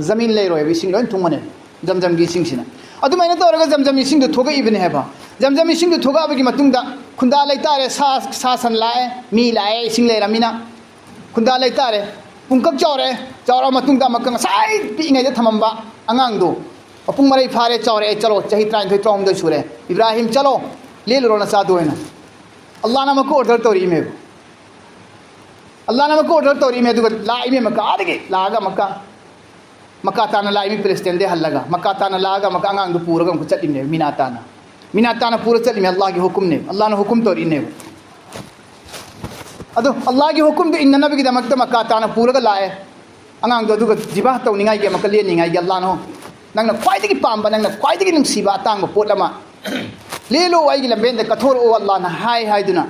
ꯖꯃꯤꯟ ꯂꯩꯔꯣꯏꯕ, ꯏꯁꯤꯡ ꯂꯣꯏ ꯊꯨꯝꯒꯅꯦ, ꯖꯝ ꯖꯝꯒꯤ ꯏꯁꯤꯡꯁꯤꯅ"꯫ ꯑꯗꯨꯃꯥꯏꯅ ꯇꯧꯔꯒ ꯖꯝ ꯖꯝ ꯏꯁꯤꯡꯗꯨ ꯊꯣꯛꯂꯛꯏꯕꯅꯦ ꯍꯥꯏꯕ꯫ ꯖꯝ ꯖꯝ ꯏꯁꯤꯡꯗꯨ ꯊꯣꯛꯂꯛꯑꯕꯒꯤ ꯃꯇꯨꯡꯗ ꯈꯨꯟꯗꯥ ꯂꯩꯇꯥꯔꯦ, ꯁꯥ, ꯁꯥ ꯁꯟ ꯂꯥꯛꯑꯦ, ꯃꯤ ꯂꯥꯛꯑꯦ, ꯏꯁꯤꯡ ꯂꯩꯔꯃꯤꯅ꯫ ꯈꯨꯟꯗꯥ ꯂꯩꯇꯥꯔꯦ꯫ ꯄꯨꯡꯀꯛ ꯆꯥꯎꯔꯦ꯫ ꯆꯥꯎꯔꯕ ꯃꯇꯨꯡꯗ ꯑꯃꯨꯛꯀ ꯉꯁꯥꯏ ꯄꯤꯛꯏꯉꯩꯗ ꯊꯝꯃꯝꯕ ꯑꯉꯥꯡꯗꯣ ꯃꯄꯨꯡ ꯃꯔꯩ ꯐꯥꯔꯦ, ꯆꯥꯎꯔꯛꯑꯦ, "ꯆꯠꯂꯣ, ꯆꯍꯤ ꯇꯔꯥꯅꯤꯊꯣꯏ, ꯇꯔꯥꯍꯨꯝꯗꯣꯏ ꯁꯨꯔꯦ꯫ ꯏꯕ꯭ꯔꯥꯍꯤꯝ, ꯆꯠꯂꯣ, ꯂꯦꯜꯂꯨꯔꯣ ꯅꯆꯥꯗꯣ" ꯍꯥꯏꯅ꯫ ꯑꯜꯂꯥꯍꯅ ꯑꯃꯨꯛꯀ order ꯇꯧꯔꯛꯏꯃꯦꯕ꯫ ꯑꯜꯂꯥꯍꯅ ꯑꯃꯨꯛꯀ order ꯇꯧꯔꯛꯏꯃꯦ, ꯑꯗꯨꯒ ꯂꯥꯛꯏꯃꯦ ꯃꯀꯥꯗꯒꯤ, ꯂꯥꯛꯑꯒ ꯑꯃꯨꯛꯀ ꯃꯀꯥ ꯇꯥꯅ ꯂꯥꯛꯏꯃꯤ ꯄꯦꯂꯦꯁꯇꯥꯏꯟꯗꯩ ꯍꯜꯂꯒ꯫ ꯃꯀꯥ ꯇꯥꯅ ꯂꯥꯛꯑꯒ ꯑꯃꯨꯛꯀ ꯑꯉꯥꯡꯗꯨ ꯄꯨꯔꯒ ꯑꯃꯨꯛꯀ ꯆꯠꯂꯤꯃꯦꯕ, ꯃꯤꯅꯥ ꯇꯥꯅ꯫ ꯃꯤꯅꯥ ꯇꯥꯅ ꯄꯨꯔ ꯆꯠꯂꯤꯃꯦ, ꯑꯜꯂꯥꯍꯒꯤ ꯍꯨꯀꯨꯝꯅꯦꯕ, ꯑꯜꯂꯥꯍꯅ ꯍꯨꯀꯨꯝ ꯇꯧꯔꯛꯏꯅꯦꯕ꯫ ꯑꯗꯣ ꯑꯜꯂꯥꯍꯒꯤ ꯍꯨꯀꯨꯝꯗꯨ ꯏꯟꯅꯅꯕꯒꯤꯗꯃꯛꯇ ꯃꯀꯥ ꯇꯥꯅ ꯄꯨꯔꯒ ꯂꯥꯛꯑꯦ꯫ ꯑꯉꯥꯡꯗꯣ ꯑꯗꯨꯒ ꯖꯤꯕꯥ ꯇꯧꯅꯤꯡꯉꯥꯏꯒꯤ, ꯑꯃꯨꯛꯀ ꯂꯦꯟꯅꯤꯡꯉꯥꯏꯒꯤ ꯑꯜꯂꯥꯍꯅꯣ, ꯅꯪꯅ ꯈ꯭ꯋꯥꯏꯗꯒꯤ ꯄꯥꯝꯕ, ꯅꯪꯅ ꯈ꯭ꯋꯥꯏꯗꯒꯤ ꯅꯨꯡꯁꯤꯕ ꯑꯇꯥꯡꯕ ꯄꯣꯠ ꯑꯃ ꯂꯦꯜꯂꯣ, ꯑꯩꯒꯤ ꯂꯝꯕꯦꯟꯗ ꯀꯠꯊꯣꯔꯛꯑꯣ ꯑꯜꯂꯥꯍꯅ ꯍꯥꯏ ꯍꯥꯏꯗꯨꯅ,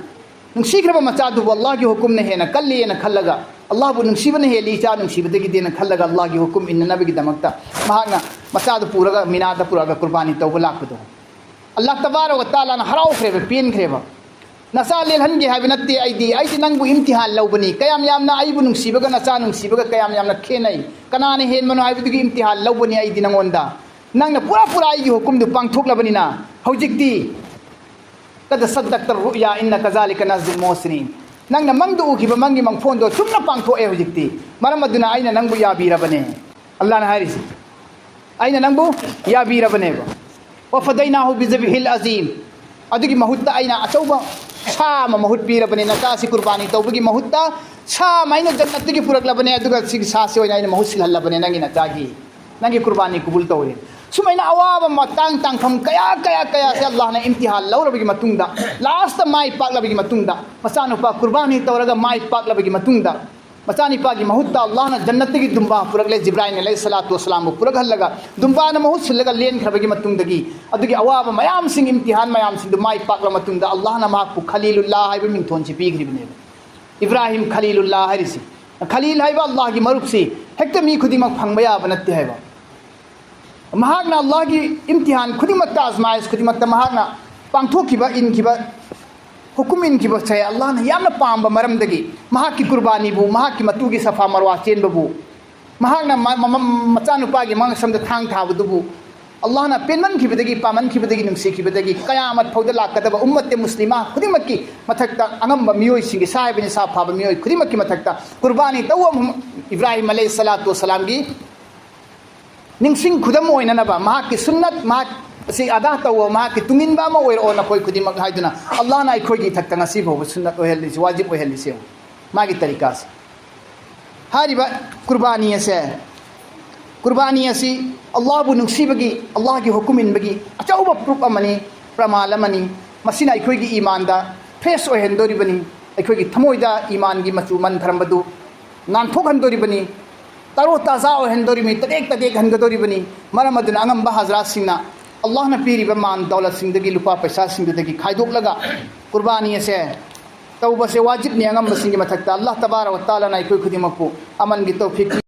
ꯅꯨꯡꯁꯤꯈ꯭ꯔꯕ ꯃꯆꯥꯗꯨꯕꯨ ꯑꯜꯂꯥꯍꯒꯤ ꯍꯨꯀꯨꯝꯅ ꯍꯦꯟꯅ ꯀꯜꯂꯤꯑꯅ ꯈꯜꯂꯒ, ꯑꯜꯂꯥꯍꯕꯨ ꯅꯨꯡꯁꯤꯕꯅ ꯍꯦꯜꯂꯤ ꯏꯆꯥ ꯅꯨꯡꯁꯤꯕꯗꯒꯤꯗꯤꯅ ꯈꯜꯂꯒ, ꯑꯜꯂꯥꯍꯒꯤ ꯍꯨꯀꯨꯝ ꯏꯟꯅꯅꯕꯒꯤꯗꯃꯛꯇ ꯃꯍꯥꯛꯅ ꯃꯆꯥꯗꯨ ꯄꯨꯔꯒ ꯃꯤꯅꯥꯗ ꯄꯨꯔꯛꯑꯒ ꯀꯨꯔꯕꯥꯅꯤ ꯇꯧꯕ ꯂꯥꯛꯄꯗꯣ, ꯑꯜꯂꯥꯍ ꯇꯕꯥꯔꯛ ꯋ ꯇꯥꯂꯥꯅ ꯍꯔꯥꯎꯈ꯭ꯔꯦꯕ, ꯄꯦꯟꯈ꯭ꯔꯦꯕ꯫ ꯅꯆꯥ ꯂꯦꯜꯍꯟꯒꯦ ꯍꯥꯏꯕ ꯅꯠꯇꯦ, ꯑꯩꯗꯤ, ꯑꯩꯗꯤ ꯅꯪꯕꯨ ꯏꯝꯇꯤꯍꯥꯟ ꯂꯧꯕꯅꯤ꯫ ꯀꯌꯥꯝ ꯌꯥꯝꯅ ꯑꯩꯕꯨ ꯅꯨꯡꯁꯤꯕꯒ ꯅꯆꯥ ꯅꯨꯡꯁꯤꯕꯒ ꯀꯌꯥꯝ ꯌꯥꯝꯅ ꯈꯦꯠꯅꯩ? ꯀꯅꯥꯅ ꯍꯦꯟꯕꯅꯣ ꯍꯥꯏꯕꯗꯨꯒꯤ ꯏꯝꯇꯤꯍꯥꯟ ꯂꯧꯕꯅꯤ ꯑꯩꯗꯤ ꯅꯪꯉꯣꯟꯗ꯫ ꯅꯪꯅ ꯄꯨꯔꯥ ꯄꯨꯔꯥ ꯑꯩꯒꯤ ꯍꯨꯀꯨꯝꯗꯨ ꯄꯥꯡꯊꯣꯛꯂꯕꯅꯤꯅ, ꯍꯧꯖꯤꯛꯇꯤ قد صدقت الرؤيا إنا كذلك نجزي المحسنين꯫ ꯅꯪꯅ ꯃꯪꯗ ꯎꯈꯤꯕ ꯃꯪꯒꯤ ꯃꯪꯐꯣꯟꯗꯣ ꯆꯨꯝꯅ ꯄꯥꯡꯊꯣꯛꯑꯦ ꯍꯧꯖꯤꯛꯇꯤ꯫ ꯃꯔꯝ ꯑꯗꯨꯅ ꯑꯩꯅ ꯅꯪꯕꯨ ꯌꯥꯕꯤꯔꯕꯅꯦ꯫ ꯑꯜꯂꯥꯍꯅ ꯍꯥꯏꯔꯤꯁꯤ, ꯑꯩꯅ ꯅꯪꯕꯨ ꯌꯥꯕꯤꯔꯕꯅꯦꯕ꯫ وفديناه بذبح عظيم꯫ ꯑꯗꯨꯒꯤ ꯃꯍꯨꯠꯇ ꯑꯩꯅ ꯑꯆꯧꯕ ꯁꯥ ꯑꯃ ꯃꯍꯨꯠ ꯄꯤꯔꯕꯅꯦ꯫ ꯅꯆꯥꯁꯤ ꯀꯨꯔꯕꯥꯅꯤ ꯇꯧꯕꯒꯤ ꯃꯍꯨꯠꯇ ꯁꯥ ꯑꯃ ꯑꯩꯅ ꯖꯟꯅꯠꯇꯒꯤ ꯄꯨꯔꯛꯂꯕꯅꯦ, ꯑꯗꯨꯒ ꯁꯤꯒꯤ ꯁꯥꯁꯤ ꯑꯣꯏꯅ ꯑꯩꯅ ꯃꯍꯨꯠ ꯁꯤꯜꯍꯜꯂꯕꯅꯦ ꯅꯪꯒꯤ ꯅꯆꯥꯒꯤ꯫ ꯅꯪꯒꯤ ꯀꯨꯔꯕꯥꯅꯤ ꯀꯕꯨꯜ ꯇꯧꯔꯦ꯫ ꯁꯨꯃꯥꯏꯅ ꯑꯋꯥꯕ ꯃꯇꯥꯡ ꯇꯥꯡꯐꯝ ꯀꯌꯥ ꯀꯌꯥ ꯀꯌꯥꯁꯦ ꯑꯜꯂꯥꯍꯅ ꯏꯝꯇꯤꯍꯥꯟ ꯂꯧꯔꯕꯒꯤ ꯃꯇꯨꯡꯗ, ꯂꯥꯁꯇ ꯃꯥꯏ ꯄꯥꯛꯂꯕꯒꯤ ꯃꯇꯨꯡꯗ, ꯃꯆꯥꯅꯨꯄꯥ ꯀꯨꯔꯕꯥꯅꯤ ꯇꯧꯔꯒ ꯃꯥꯏ ꯄꯥꯛꯂꯕꯒꯤ ꯃꯇꯨꯡꯗ, ꯃꯆꯥꯅꯤꯄꯥꯒꯤ ꯃꯍꯨꯠꯇ ꯑꯜꯂꯥꯍꯅ ꯖꯟꯅꯠꯇꯒꯤ ꯗꯨꯝꯕꯥ ꯄꯨꯔꯛꯂꯦ, ꯖꯤꯕ꯭ꯔꯥꯏꯜ ꯑꯂꯩꯍꯤ ꯁꯂꯥꯇꯨ ꯋꯁꯂꯥꯝꯕꯨ ꯄꯨꯔꯛꯍꯜꯂꯒ, ꯗꯨꯝꯕꯥꯅ ꯃꯍꯨꯠ ꯁꯤꯜꯂꯒ ꯂꯦꯟꯈ꯭ꯔꯕꯒꯤ ꯃꯇꯨꯡꯗꯒꯤ, ꯑꯗꯨꯒꯤ ꯑꯋꯥꯕ ꯃꯌꯥꯝꯁꯤꯡ, ꯏꯝꯇꯤꯍꯥꯟ ꯃꯌꯥꯝꯁꯤꯡꯗꯨ ꯃꯥꯏ ꯄꯥꯛꯂ ꯃꯇꯨꯡꯗ, ꯑꯜꯂꯥꯍꯅ ꯃꯍꯥꯛꯄꯨ ꯈꯂꯤꯂꯨꯜꯂꯥꯍ ꯍꯥꯏꯕ ꯃꯤꯡꯊꯣꯟꯁꯤ ꯄꯤꯈ꯭ꯔꯤꯕꯅꯦꯕ꯫ ꯏꯕ꯭ꯔꯥꯍꯤꯝ ꯈꯂꯤꯂꯨꯜꯂꯥꯍ ꯍꯥꯏꯔꯤꯁꯤ, ꯈꯂꯤꯜ ꯍꯥꯏꯕ ꯑꯜꯂꯥꯍꯒꯤ ꯃꯔꯨꯞꯁꯤ ꯍꯦꯛꯇ ꯃꯤ ꯈꯨꯗꯤꯡꯃꯛ ꯐꯪꯕ ꯌꯥꯕ ꯅꯠꯇꯦ ꯍꯥꯏꯕ꯫ ꯃꯍꯥꯛꯅ ꯑꯜꯂꯥꯍꯒꯤ ꯏꯝꯇꯤꯍꯥꯟ ꯈꯨꯗꯤꯡꯃꯛꯇ, ꯑꯖꯃꯥꯏꯁ ꯈꯨꯗꯤꯡꯃꯛꯇ ꯃꯍꯥꯛꯅ ꯄꯥꯡꯊꯣꯛꯈꯤꯕ, ꯏꯟꯈꯤꯕ, ꯍꯨꯀꯨꯝ ꯏꯟꯈꯤꯕꯁꯦ ꯑꯜꯂꯥꯍꯅ ꯌꯥꯝꯅ ꯄꯥꯝꯕ ꯃꯔꯝꯗꯒꯤ, ꯃꯍꯥꯛꯀꯤ ꯀꯨꯔꯕꯥꯅꯤꯕꯨ, ꯃꯍꯥꯛꯀꯤ ꯃꯇꯨꯒꯤ ꯁꯐꯥ ꯃꯔꯋꯥ ꯆꯦꯟꯕꯕꯨ, ꯃꯍꯥꯛꯅ ꯃ-, ꯃ-, ꯃ-, ꯃꯆꯥꯅꯨꯄꯥꯒꯤ ꯃꯉꯛꯁꯝꯗ ꯊꯥꯡ ꯊꯥꯕꯗꯨꯕꯨ ꯑꯜꯂꯥꯍꯅ ꯄꯦꯟꯃꯟꯈꯤꯕꯗꯒꯤ, ꯄꯥꯝꯃꯟꯈꯤꯕꯗꯒꯤ, ꯅꯨꯡꯁꯤꯈꯤꯕꯗꯒꯤ, ꯀꯌꯥꯃꯠ ꯐꯥꯎꯗ ꯂꯥꯛꯀꯗꯕ ꯎꯝꯃꯠꯇꯦ ꯃꯨꯁꯂꯤꯃꯥ ꯈꯨꯗꯤꯡꯃꯛꯀꯤ ꯃꯊꯛꯇ, ꯑꯉꯝꯕ ꯃꯤꯑꯣꯏꯁꯤꯡꯒꯤ, ꯁꯥ ꯍꯥꯏꯕꯅꯤ, ꯁꯥ ꯐꯥꯕ ꯃꯤꯑꯣꯏ ꯈꯨꯗꯤꯡꯃꯛꯀꯤ ꯃꯊꯛꯇ ꯀꯨꯔꯕꯥꯅꯤ ꯇꯧꯕ ꯑꯃ ꯏꯕ꯭ꯔꯥꯍꯤꯝ ꯑꯂꯩꯍꯤ ꯁꯂꯥꯇꯨ ꯋꯁꯂꯥꯝꯒꯤ ꯅꯤꯡꯁꯤꯡ ꯈꯨꯗꯝ ꯑꯣꯏꯅꯅꯕ, ꯃꯍꯥꯛꯀꯤ ꯁꯨꯟꯅꯠ, ꯃꯍꯥꯛ ꯑꯁꯤ ꯑꯗꯥ ꯇꯧꯕ, ꯃꯍꯥꯛꯀꯤ ꯇꯨꯡꯏꯟꯕ ꯑꯃ ꯑꯣꯏꯔꯛꯑꯣ ꯅꯈꯣꯏ ꯈꯨꯗꯤꯡꯃꯛ ꯍꯥꯏꯗꯨꯅ ꯑꯜꯂꯥꯍꯅ ꯑꯩꯈꯣꯏꯒꯤ ꯏꯊꯛꯇ ꯉꯁꯤ ꯐꯥꯎꯕ ꯁꯨꯟꯅꯠ ꯑꯣꯏꯍꯜꯂꯤꯁꯤ, ꯋꯥꯖꯤꯕ ꯑꯣꯏꯍꯜꯂꯤꯁꯤ ꯌꯦꯡꯉꯨ꯫ ꯃꯥꯒꯤ ꯇꯔꯤꯀꯥꯁꯦ꯫ ꯍꯥꯏꯔꯤꯕ ꯀꯨꯔꯕꯥꯅꯤ ꯑꯁꯦ, ꯀꯨꯔꯕꯥꯅꯤ ꯑꯁꯤ ꯑꯜꯂꯥꯍꯕꯨ ꯅꯨꯡꯁꯤꯕꯒꯤ, ꯑꯜꯂꯥꯍꯒꯤ ꯍꯨꯀꯨꯝ ꯏꯟꯕꯒꯤ ꯑꯆꯧꯕ ꯄ꯭ꯔꯨꯞ ꯑꯃꯅꯤ, ꯄ꯭ꯔꯃꯥꯟ ꯑꯃꯅꯤ꯫ ꯃꯁꯤꯅ ꯑꯩꯈꯣꯏꯒꯤ ꯏꯃꯥꯟꯗ ꯐ꯭ꯔꯦꯁ ꯑꯣꯏꯍꯟꯗꯣꯔꯤꯕꯅꯤ, ꯑꯩꯈꯣꯏꯒꯤ ꯊꯃꯣꯏꯗ ꯏꯃꯥꯟꯒꯤ ꯃꯆꯨ ꯃꯟꯊꯔꯝꯕꯗꯨ ꯉꯥꯟꯊꯣꯛꯍꯟꯗꯣꯔꯤꯕꯅꯤ꯫ ꯇꯔꯣ ꯇꯥꯖꯥ ꯑꯣꯏꯍꯟꯗꯧꯔꯤꯕꯅꯤ, ꯇꯦꯛ ꯇꯦꯛ ꯍꯟꯒꯗꯧꯔꯤꯕꯅꯤ꯫ ꯃꯔꯝ ꯑꯗꯨꯅ ꯑꯉꯝꯕ ꯍꯖꯔꯥꯠꯁꯤꯡꯅ ꯑꯜꯂꯥꯍꯅ ꯄꯤꯔꯤꯕ ꯃꯥꯟ ꯗꯧꯂꯠꯁꯤꯡꯗꯒꯤ, ꯂꯨꯄꯥ ꯄꯩꯁꯥꯁꯤꯡꯗꯨꯗꯒꯤ ꯈꯥꯏꯗꯣꯛꯂꯒ ꯀꯨꯔꯕꯥꯅꯤ ꯑꯁꯦ ꯇꯧꯕꯁꯦ ꯋꯥꯖꯤꯕꯅꯤ꯫ ꯑꯉꯝꯕꯁꯤꯡꯒꯤ ꯃꯊꯛꯇ ꯑꯜꯂꯥꯍ ꯇꯕꯥꯔꯛ ꯋ ꯇꯥꯂꯥꯅ ꯑꯩꯈꯣꯏ ꯈꯨꯗꯤꯡꯃꯛꯄꯨ ꯑꯃꯟꯒꯤ ꯇꯧꯐꯤꯛ